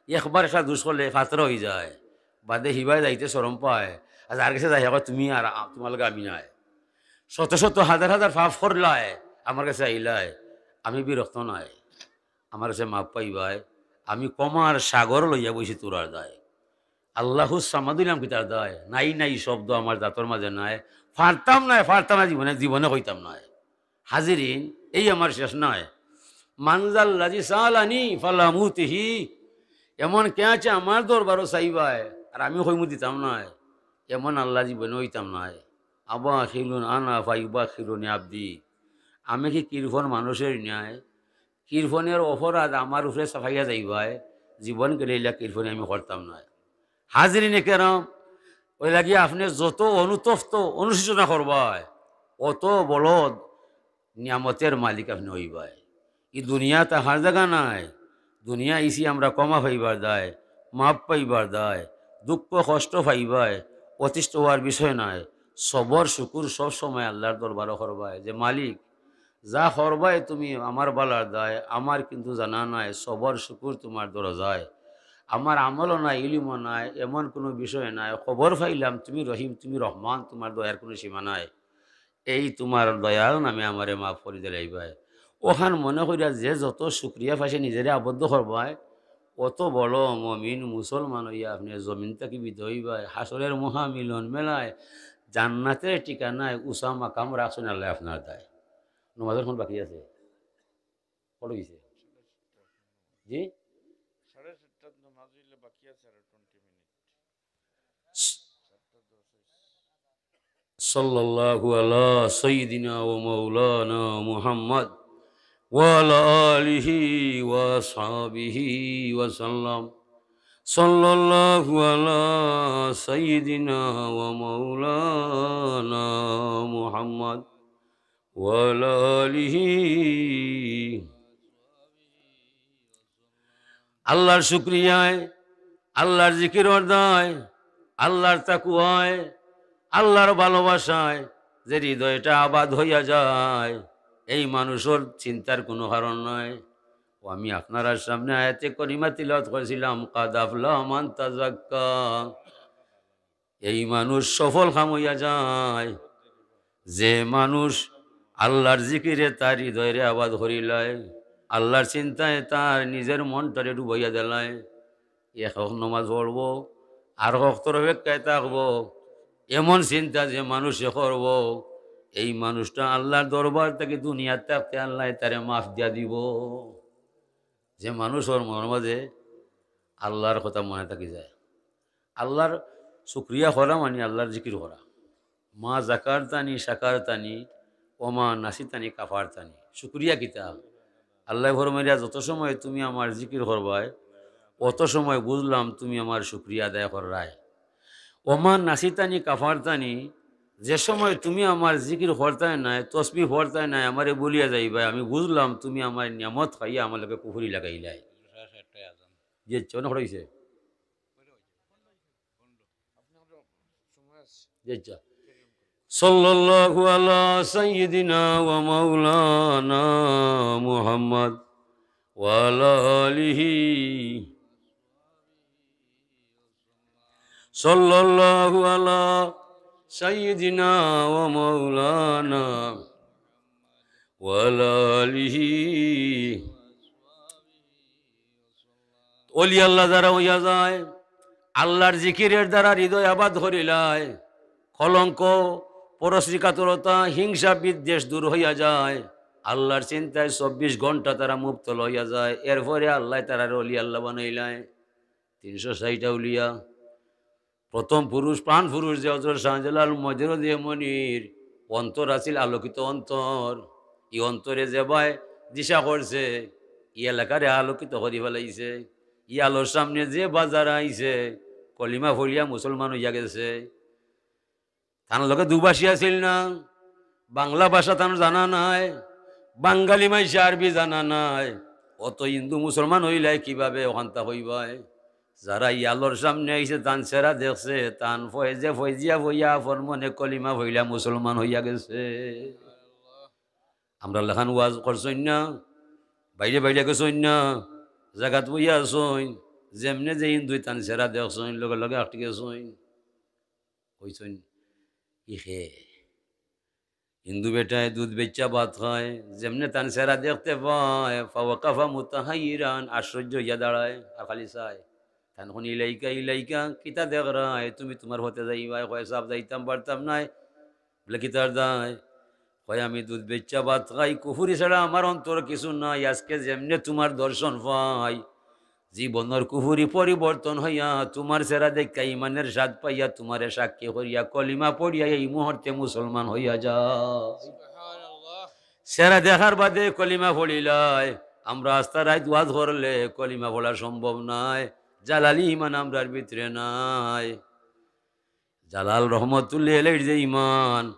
একবার একটা দুষ করলে ফাতরা অই যায়, বাদে হিবায় যাইতে শরম পায়, আর যার গেছে যায়, হে কয়, "তুমি আর আ-, তুমার লগে আমি নায়।" শত শত হাজার হাজার পাপ করলায়, আমার গেছে আইলায়, আমি বিরক্ত নায়, আমার গেছে মাফ পাইবায়, আমি ক্ষমার সাগর লইয়া বইছি তুরার দায়। আল্লাহু সামাদ অইলাম কিতার দায়? নাই নাই শব্দ আমার জাতর মাঝে নাই, পারতাম নায়, পারতাম নায়, জীবনে, জীবনে কইতাম নায়। হাজিরিন, এই আমার শেষ নায়। মান জাল্লাযী সাআলানী ফালাম উতিহি। এমন কে আছে আমার দরবারও চাইবায়, আর আমি কইমু দিতাম নায়? এমন আল্লাহ জীবনে অইতাম নায়। আবাখিলুন আনা ফায়ুবাখিলুনি আবদি। আমি কি কৃপণ মানুষের ন্যায়? কৃপণের অপরাধ আমার উপরে চাপাইয়া যাইবায়, জীবন গেলে ইলা কৃপণে আমি করতাম নায়। হাজিরিনে কেরাম, অউ লাগি আপনে যত অনুতপ্ত, অনুশোচনা করবায়, অত বড় নিয়ামতের মালিক আপনে অইবায়। ই দুনিয়া থাকার জাগা নায়। দুনিয়া ইছি আমরা ক্ষমা পাইবার দায়, মাফ পাইবার দায়, দুঃখ কষ্ট পাইবায়, অতিষ্ঠ অওয়ার বিষয় নায়। সবর শুকুর সব সময় আল্লাহর দরবারও করবায় যে, "মালিক, যা করবায় তুমি আমার বালার দায়, আমার কিন্তু জানা নাই, সবর শুকুর তুমার দরজায়। আমার আমলও নাই, ইলিমও নাই, এমন কুনু বিষয় নাই। খবর পাইলাম তুমি রহিম, তুমি রহমান, তুমার দয়ার কুনু সীমা নাই। এই তুমার দয়ার নামে আমারে মাফ করি দিলাইবায়।" অখান মনে করিয়া যে যত শুকরিয়া পাশে নিজেরে আবদ্ধ করবায়, অত বড় মমিন মুসলমান অইয়া আপনে জমিন থাকি বিদায় অইবায়, হাশরের মহামিলন মেলায়, জান্নাতের ঠিকানায় উঁচা মাকাম রাখছইন আল্লায় আপনার দায়। নমাজর অখন বাকি আছে? কত অইছে? জি? সাড়ে সাতটাত নমাজ অইলে বাকি আছে আরো twenty minute। সাল্লাল্লাহু আলা সাইয়্যিদিনা ওয়া মাওলানা মুহাম্মদ। وعلى آله وأصحابه وسلم. صلى الله على سيدنا ومولانا محمد وعلى آله. আল্লাহর শুকরিয়ায়, আল্লাহর জিকিরর দায়, আল্লাহর তাকুয়ায়, আল্লাহর ভালোবাসায় যে হৃদয়টা আবাদ হইয়া যায়, এই মানুষর চিন্তার কোনো কারণ নাই। ও, আমি আপনারার সামনে আয়াতে করিমা তিলাওয়াত করেছিলাম, "কাদ আফলাহা মান তাজাক্কা।" এই মানুষ সফল কাম হইয়া যায়, যে মানুষ আল্লাহর জিকিরে তার হৃদয়রে আবাদ করিলায়, আল্লাহর চিন্তায় তার নিজের মনটারে ডুবাইয়া দিলায়। এক ওয়াক্ত নমাজ পড়বো, আর ওয়াক্তর অপেক্ষায় থাকবো, এমন চিন্তা যে মানুষে করবো, এই মানুষটা আল্লাহর দরবার থাকি দুনিয়াত থাকতে আল্লায় তারে মাফ দিয়া দিবো। যে মানুষর মনর মাঝে আল্লাহর কথা মনে থাকি যায়, আল্লাহর শুকরিয়া করা মানে আল্লাহর জিকির করা। মা জাকারতানি শাকারতানি, ওমা নাসিতানি কাফারতানি। শুকরিয়া কিতা? আল্লায় ফরমাইরা, "যত সময় তুমি আমার জিকির করবায়, অত সময় বুঝলাম তুমি আমার শুকরিয়া আদায় কররায়। ওমা নাসিতানি কাফারতানি, যে সময় তুমি আমার জিকির করতায় নায়, তসবিহ পড়তায় নায়, আমারে ভুলিয়া যাইবায়, আমি বুঝলাম তুমি আমার নিয়ামত খাইয়া আমার লগে কুফুরি লাগাইলায়।" জি, আচ্ছা, অনেক হইছে। জি, আচ্ছা। সাল্লাল্লাহু আলা সাইয়্যিদিনা ওয়া মাওলানা মুহাম্মদ ওয়া আলা আলিহি। সাল্লাল্লাহু আলা সাইয়্যিদিনা ওয়া মাওলানা ওয়া আলা আলিহি। অলি আল্লাহ যারা হইয়া যায়, আল্লাহর জিকিরের দ্বারা হৃদয় আবাদ করিলায়, কলঙ্ক, পরশ্রীকাতরতা, হিংসা, বিদ্বেষ দূর হইয়া যায়, আল্লাহর চিন্তায় চব্বিশ ঘন্টা তারা মুবতলা হইয়া যায়, এরপরে আল্লায় তারারে অলি আল্লাহ বানাইলায়। তিনশো ষাইট আউলিয়া, প্রথম পুরুষ, প্রাণ পুরুষ যে হযরত শাহজালাল মজরুদ এমনির অন্তর আছিল আলোকিত অন্তর। ই অন্তরে যেবায় দিশা করছে, ই এলাকারে আলোকিত করি ফেলাইছে। ই আলোর সামনে যে বা যারা আইছে, কলিমা পড়িয়া মুসলমান হইয়া গেছে। তান লগে দুভাষী আছিল না, বাংলা ভাষা তান জানা নাই, বাঙ্গালী মাইনষে আরবি জানা নাই, অত হিন্দু মুসলমান হইলায় কিভাবে অখানতা কইবায়? যারা ই আলোর সামনে আইছে, তান চেহারা দেখছে, তান ফয়েজে ফয়েজিয়া বইয়া আপন মনে কলিমা পড়িয়া মুসলমান হইয়া গেছে। আমরার লাখান ওয়াজ করছইন না, বাইরে বাইরে গেছইন না, জাগাত বইয়া আছইন, যেমনে যে হিন্দুই তান চেহারা দেখছইন, লগে লগে আটকি গেছইন। কইছইন, "ই কে?" হিন্দু বেটায় দুধ বেচ্চা ভাত খায়, যেমনে তান চেহারা দেখতে পায়, ফাওয়াকাফা মুতাহাইরান, আশ্চর্য হইয়া দাঁড়ায়, আর খালি চায়। তান কইন, "ইলাইকা, ইলাইকা, কিতা দেখরায়? তুমি তুমার পথে যাইবায়।" কয়, "সাব, যাইতাম পারতাম নায়।" বলে, "কিতার দায়?" কয়, "আমি দুধ বেচ্চা ভাত খাই, কুফুরি ছাড়া আমার অন্তর কিছু নাই। আজকে যেমনে তুমার দর্শন পাই, জীবনর কুফুরি পরিবর্তন হইয়া তুমার চেহারা দেখিয়া ইমানের স্বাদ পাইয়া তুমারে সাক্ষী করিয়া কলিমা পড়িয়া এই মুহূর্তে মুসলমান হইয়া যায়।" চেহারা দেখার বাদে কলিমা পড়িলায়। আমরা আস্তা রাইত ওয়াজ করলে কলিমা পড়া সম্ভব নায়, জালালি ইমান আমরার ভিতরে নাই। জালাল রহমতুল্লাহ আলাইহির যে ইমান,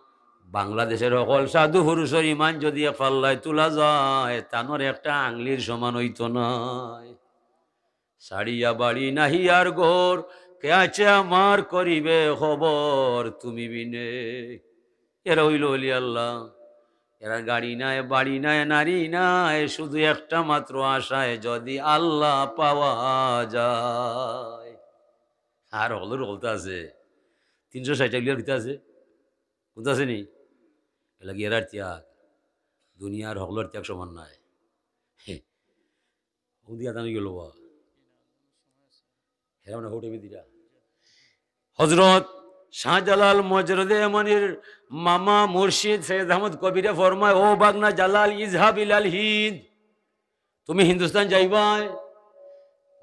বাংলাদেশর হকল সাধু পুরুষর ইমান যদি এক পাল্লায় তুলা যায়, তানর একটা আংলির সমান হইতো নায়। ছাড়িয়া বাড়ি নাহি আর ঘর, কে আছে আমার করিবে খবর তুমি বিনে। এরা হইল অলি আল্লাহ। এরা গাড়ি নাই, বাড়ি নাই, নারী নাই, শুধু একটা মাত্র আশায় যদি আল্লাহ পাওয়া যায়। আর হকলর হকলতা আছে, তিনশো ষাইট আউলিয়ার কিতা আছে, কোনটা আছে নি? এর লাগি এরার ত্যাগ, দুনিয়ার হকলর ত্যাগ সমান নাই। হে, কোন দিয়া জানি গেল বা? হেরা মানে হোটে বিদিরা। হযরত শাহজালাল মজরুদে এমনির মামা মুর্শিদ সৈয়দ আহমদ কবিরে ফরমায়, "ও বাগনা জালাল, ইজহাব ইলাল হিন্দ, তুমি হিন্দুস্তান যাইবায়।"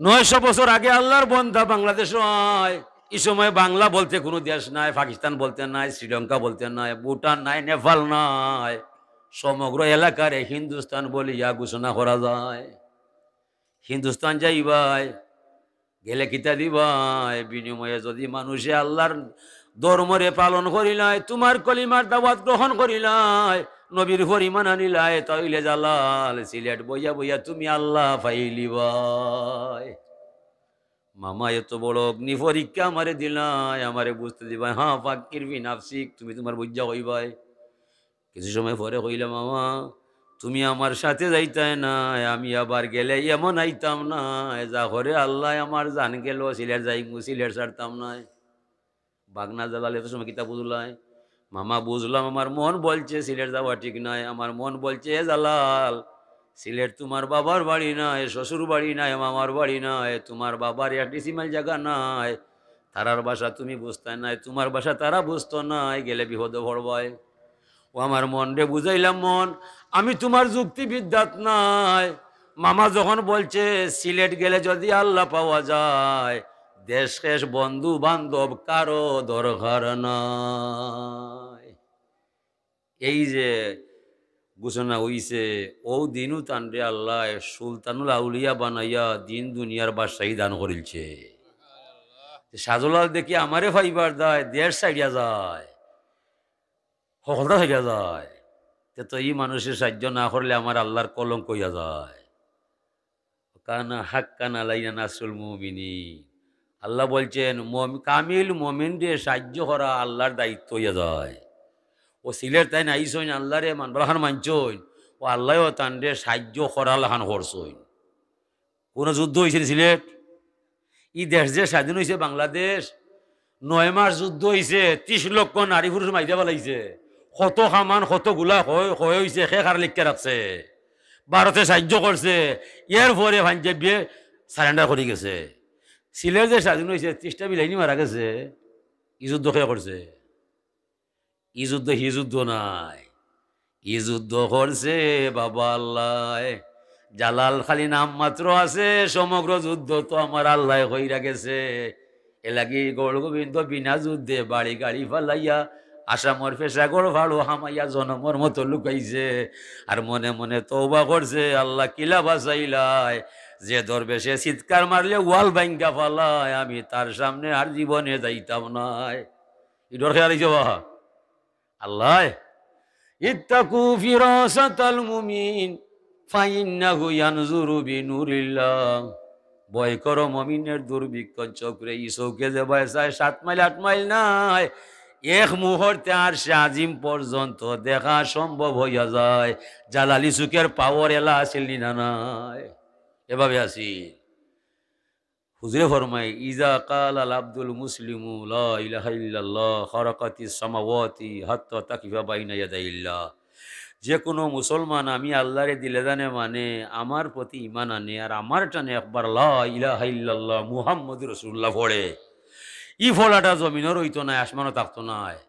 নয়শো বছর আগে আল্লাহর বন্দা বাংলাদেশ আয়, এই সময় বাংলা বলতে কোনো দেশ নাই, পাকিস্তান বলতে নাই, শ্রীলঙ্কা বলতে নাই, ভুটান নাই, নেপাল নাই, সমগ্র এলাকারে হিন্দুস্তান বলিয়া ঘোষণা করা যায়। হিন্দুস্তান যাইবায়, গেলে কিতা দিবায়? বিনিময়ে যদি মানুষে আল্লাহর ধর্মরে পালন করিলায়, তুমার কলিমার দাওয়াত গ্রহণ করিলায়, নবীর ফরিমান আনিলায়, তাইলে জালাল সিলেট বইয়া বইয়া তুমি আল্লাহ পাইলিবায়। মামা, এত বড় অগ্নি পরীক্ষা আমারে দিলায়, আমারে বুঝতে দিবায়? হ্যাঁ, ফাক্কির ফি নাফসিক, তুমি তুমার বুঝা কইবায়। কিছু সময় পরে কইলা, মামা, তুমি আমার সাথে যাইতায় না, আমি আবার গেলে এমন আইতাম না, যা করে আল্লাহ আমার জান গেল, সিলেট যাইমু, সিলেট ছাড়তাম না। বাগনা জালাল এত সময় কিতা বুঝলায়? মামা, বুঝলাম, আমার মন বলছে সিলেট যাওয়া ঠিক নায়, আমার মন বলছে, এ জালাল, সিলেট তুমার বাবার বাড়ি নায়, শ্বশুর বাড়ি নায়, মামার বাড়ি নায়, তুমার বাবার এক ডিসিমাইল জাগা নায়, তারার ভাষা তুমি বুঝতায় নায়, তুমার ভাষা তারা বুঝতো নায়, গেলে বিপদে পড়বায়। ও আমার মনরে বুঝাইলাম, মন, আমি তুমার যুক্তিবিদ্যাত নায়। মামা যখন বলছে সিলেট গেলে যদি আল্লাহ পাওয়া যায়, দেশ শেষ বন্ধু বান্ধব কারো দরকার নাই। এই যে ঘোষণা অইছে, অউ দিনউ তানরে আল্লায় সুলতানুল আউলিয়া বানাইয়া দিন দুনিয়ার বাদশাহী দান করিলছে। শাহজালাল দেখি আমারে পাইবার দায় দেশ ছাড়িয়া যায়, হকলতা ছাড়িয়া যায়। তে তো ই মানুষর সাহায্য না করলে আমার আল্লাহর কলঙ্ক অইয়া যায়। কানা হাক্কান আলাইনা নাসরুল মুমিনিন। আল্লাহ বলছেন, মম-, কামিল মমিনরে সাহায্য করা আল্লাহর দায়িত্ব অইয়া যায়। ও সিলেট তাইন আইছইন, আল্লাহরে মানবার লাখান মানছইন, ও আল্লায়ও তানরে সাহায্য করার লাখান করছইন। কোনো যুদ্ধ অইছে নি সিলেট? ই দেশ যে স্বাধীন অইছে বাংলাদেশ, নয় মাস যুদ্ধ অইছে, ত্রিশ লক্ষ নারী পুরুষ মাইরা ফালাইছে, কত কামান, কত গুলা ক্ষয়, ক্ষয় অইছে, কে কারে লেখিয়া রাখছে? ভারতে সাহায্য করছে, এরপরে পাঞ্জাবিয়ে surrender করি গেছে। সিলেট যে স্বাধীন অইছে, ত্রিশটা বিলাইনি মারা গেছে, ই যুদ্ধ কে করছে? ই যুদ্ধ হি যুদ্ধ নায়, ই যুদ্ধ করছে বাবা আল্লায়। জালাল খালি নাম মাত্র আছে, সমগ্র যুদ্ধ তো আমার আল্লায় কইরা গেছে। এরলাগি গৌর গোবিন্দ বিনা যুদ্ধে বাড়ি গাড়ি ফালাইয়া আসামর পেশাগর ফাড়ো হামাইয়া জনমর মতো লুকাইছে। আর মনে মনে তওবা করছে, আল্লাহ কিলা বাঁচাইলায়, যে দরবেশে চিৎকার মারলে ওয়াল ভাঙ্গা ফালায়, আমি তার সামনে আর জীবনে যাইতাম নায়। ই ডর খেয়াল অইছে বা? আল্লাহ, ইত্তাকু ফিরাসাতাল মুমিন, ফাইন্নাহু ইয়ানজুরু বিনুরিল্লাহ। ভয় করো মমিনের দুর্বীক্ষণ চক্ষুরে, ই চউখে যেবায় চায়, সাত মাইল আট মাইল নায়, এক মুহূর্তে আরশে আজিম পর্যন্ত দেখা সম্ভব অইয়া যায়। জালালি চউখর power এলা আছিল নি না নাই? এভাবে আছিল। হুজুরে ফরমায়, ইজা কালাল আব্দুল মুসলিমু লা ইলাহা ইল্লাল্লাহ খারাকাতিস সামাওয়াতি হাত্তা তাকিফা বাইনা ইয়াদাইল্লাহ। যে কোনো মুসলমান আমি আল্লাহরে দিলে জানে মানে, আমার প্রতি ঈমান আনে, আর আমার টানে একবার লা ইলাহা ইল্লাল্লাহ মুহাম্মদুর রাসূলুল্লাহ পড়ে, ই পড়াটা জমিনও রইতো নায়, আসমানও থাকতো নায়।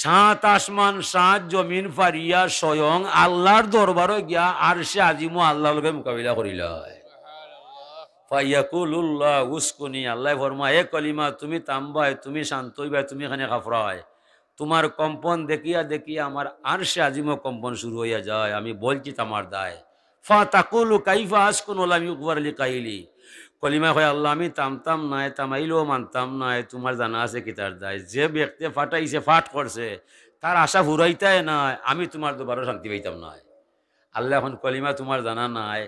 সাত আসমান, সাত জমিন ফারিয়া স্বয়ং আল্লাহর দরবারো গিয়া আরশে আজিমও আল্লাহর লগে মোকাবিলা করিলায়। ফায়াকুলুল্লাহ উসকুনি, আল্লায় ফরমায়, এ কলিমা, তুমি থামবায়, তুমি শান্ত অইবায়, তুমি কেনে কাঁপরায়। তুমার কম্পন দেখিয়া দেখিয়া আমার আরশে আজিমও কম্পন শুরু অইয়া যায়, আমি বলছি থামার দায়। ফাতাকুলু কাইফা আসকুনু লাম ইউগফার লি কাইলি। কলিমায় কয়, আল্লাহ, আমি থামতাম নায়, থামাইলেও মানতাম নায়, তুমার জানা আছে কিতার দায়। যে ব্যক্তি ফাটাইছে, ফাট করছে, তার আশা ফুরাইতায় নায়, আমি তুমার দরবারো শান্তি পাইতাম নায়। আল্লাহ, এখন কলিমা তুমার জানা নাই,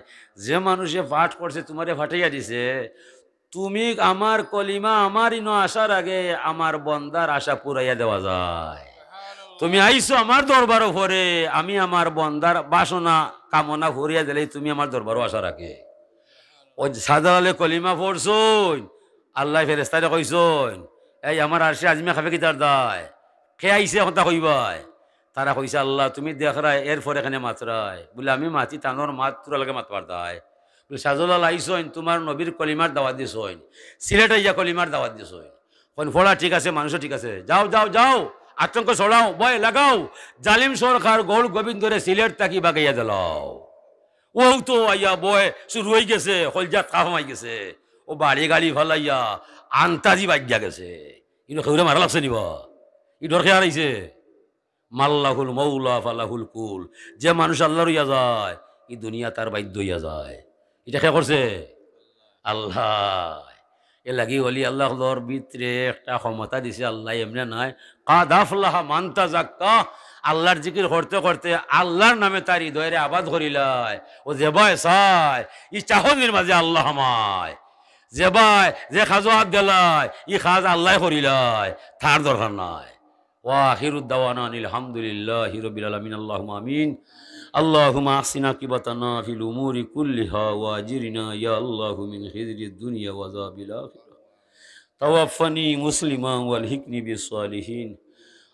যে মানুষে ফাট করছে, তুমারে ফাটাইয়া দিছে, তুমি আমার কলিমা আমার ইনো আসার আগে আমার বন্দার আশা পুরাইয়া দেওয়া যায়। তুমি আইছো আমার দরবারো পরে, আমি আমার বন্দার বাসনা কামনা পুরাইয়া দিলেই তুমি আমার দরবারো আসার আগে। ওই শাহজালালে কলিমা পড়ছইন, আল্লায় ফেরেস্তারে কইছইন, এই আমার আরশে আজিমে কাঁপে কিতার দায়, কে আইছে কথা কইবায়। তারা কইছে, আল্লাহ, তুমি দেখরায়, এরপরে কেনে মাতরায়। বলে, আমি মাতি তানর মাত তুরা লগে মাতবার দায়। বলে, শাহজালাল আইছইন, তুমার নবীর কলিমার দাওয়াত দিছইন, সিলেট আইয়া কলিমার দাওয়াত দিছইন। কইন, পড়া ঠিক আছে, মানুষও ঠিক আছে, যাও, যাও, যাও, আতঙ্ক ছড়াও, ভয় লাগাও, জালিম সরকার গৌর গোবিন্দরে সিলেট থাকি বাগাইয়া দিলাও। অউ তো আইয়া ভয় শুরু অইগেছে, কলজাত কাঁপ হামাইগেছে, অউ বাড়ি গাড়ি ফালাইয়া আন্তাজি বাগিয়া গেছে। ইনো কেউরে মারা লাগছে নি বা? ই ডর কে হারাইছে? মাল্লাহুল মৌলা ফালাহুল কুল। যে মানুষ আল্লাহর অইয়া যায়, ই দুনিয়া তার বাধ্য অইয়া যায়। ইটা কে করছে? আল্লায়। এর লাগি অলি আল্লাহ অকলর ভিতরে একটা ক্ষমতা দিছে আল্লায়, এমনে নায়। কাদ আফলাহা মান তাজাক্কা। আল্লাহর জিকির করতে করতে আল্লাহর নামে তার হৃদয়রে আবাদ করিলায়। ও যেবায় চায়, ই চাহনির মাঝে আল্লাহ হামায়। যেবায় যে কাজো আত দিলায়, ই কাজ আল্লায় করিলায়, তার দরকার নাই। وآخر دعوانا أن الحمد لله رب العالمين. اللهم آمين. اللهم أحسن عاقبتنا في الأمور كلها وأجرنا يا الله من خزي الدنيا وعذاب الآخرة. توفني مسلما وألحقني بالصالحين.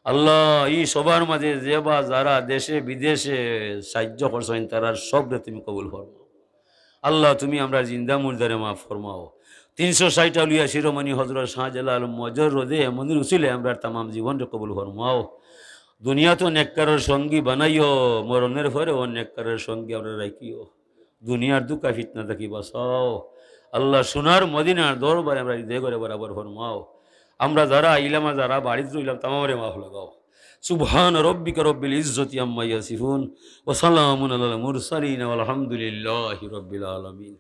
আল্লাহ, ই সভার মাঝে যেবা যারা দেশে বিদেশে সাহায্য করছইন, তারার সবরে তুমি কবুল ফরমাও। আল্লাহ, তুমি আমরার জিন্দা মুর্দারে মাফ ফরমাও। তিনশো ষাইট আউলিয়া শিরোমণি হজরত শাহজালাল মজররদে এমনির উসিলে আমরার তামাম জীবনরে কবুল ফরমাও। দুনিয়াত নেককারর সঙ্গী বানাইও, মরণের পরেও নেককারর সঙ্গী আমরারে রাখিও। দুনিয়ার দুকা ফিতনা থাকি বাঁচাও। আল্লাহ, সোনার মদিনার দরবারে আমরার হৃদয় ঘরে বরাবর ফরমাও। আমরা যারা আইলাম আর যারা বাড়িত রইলাম, তামামরে মাফ লাগাও। سبحان ربك رب العزة عما يصفون وسلام على المرسلين والحمد لله رب العالمين.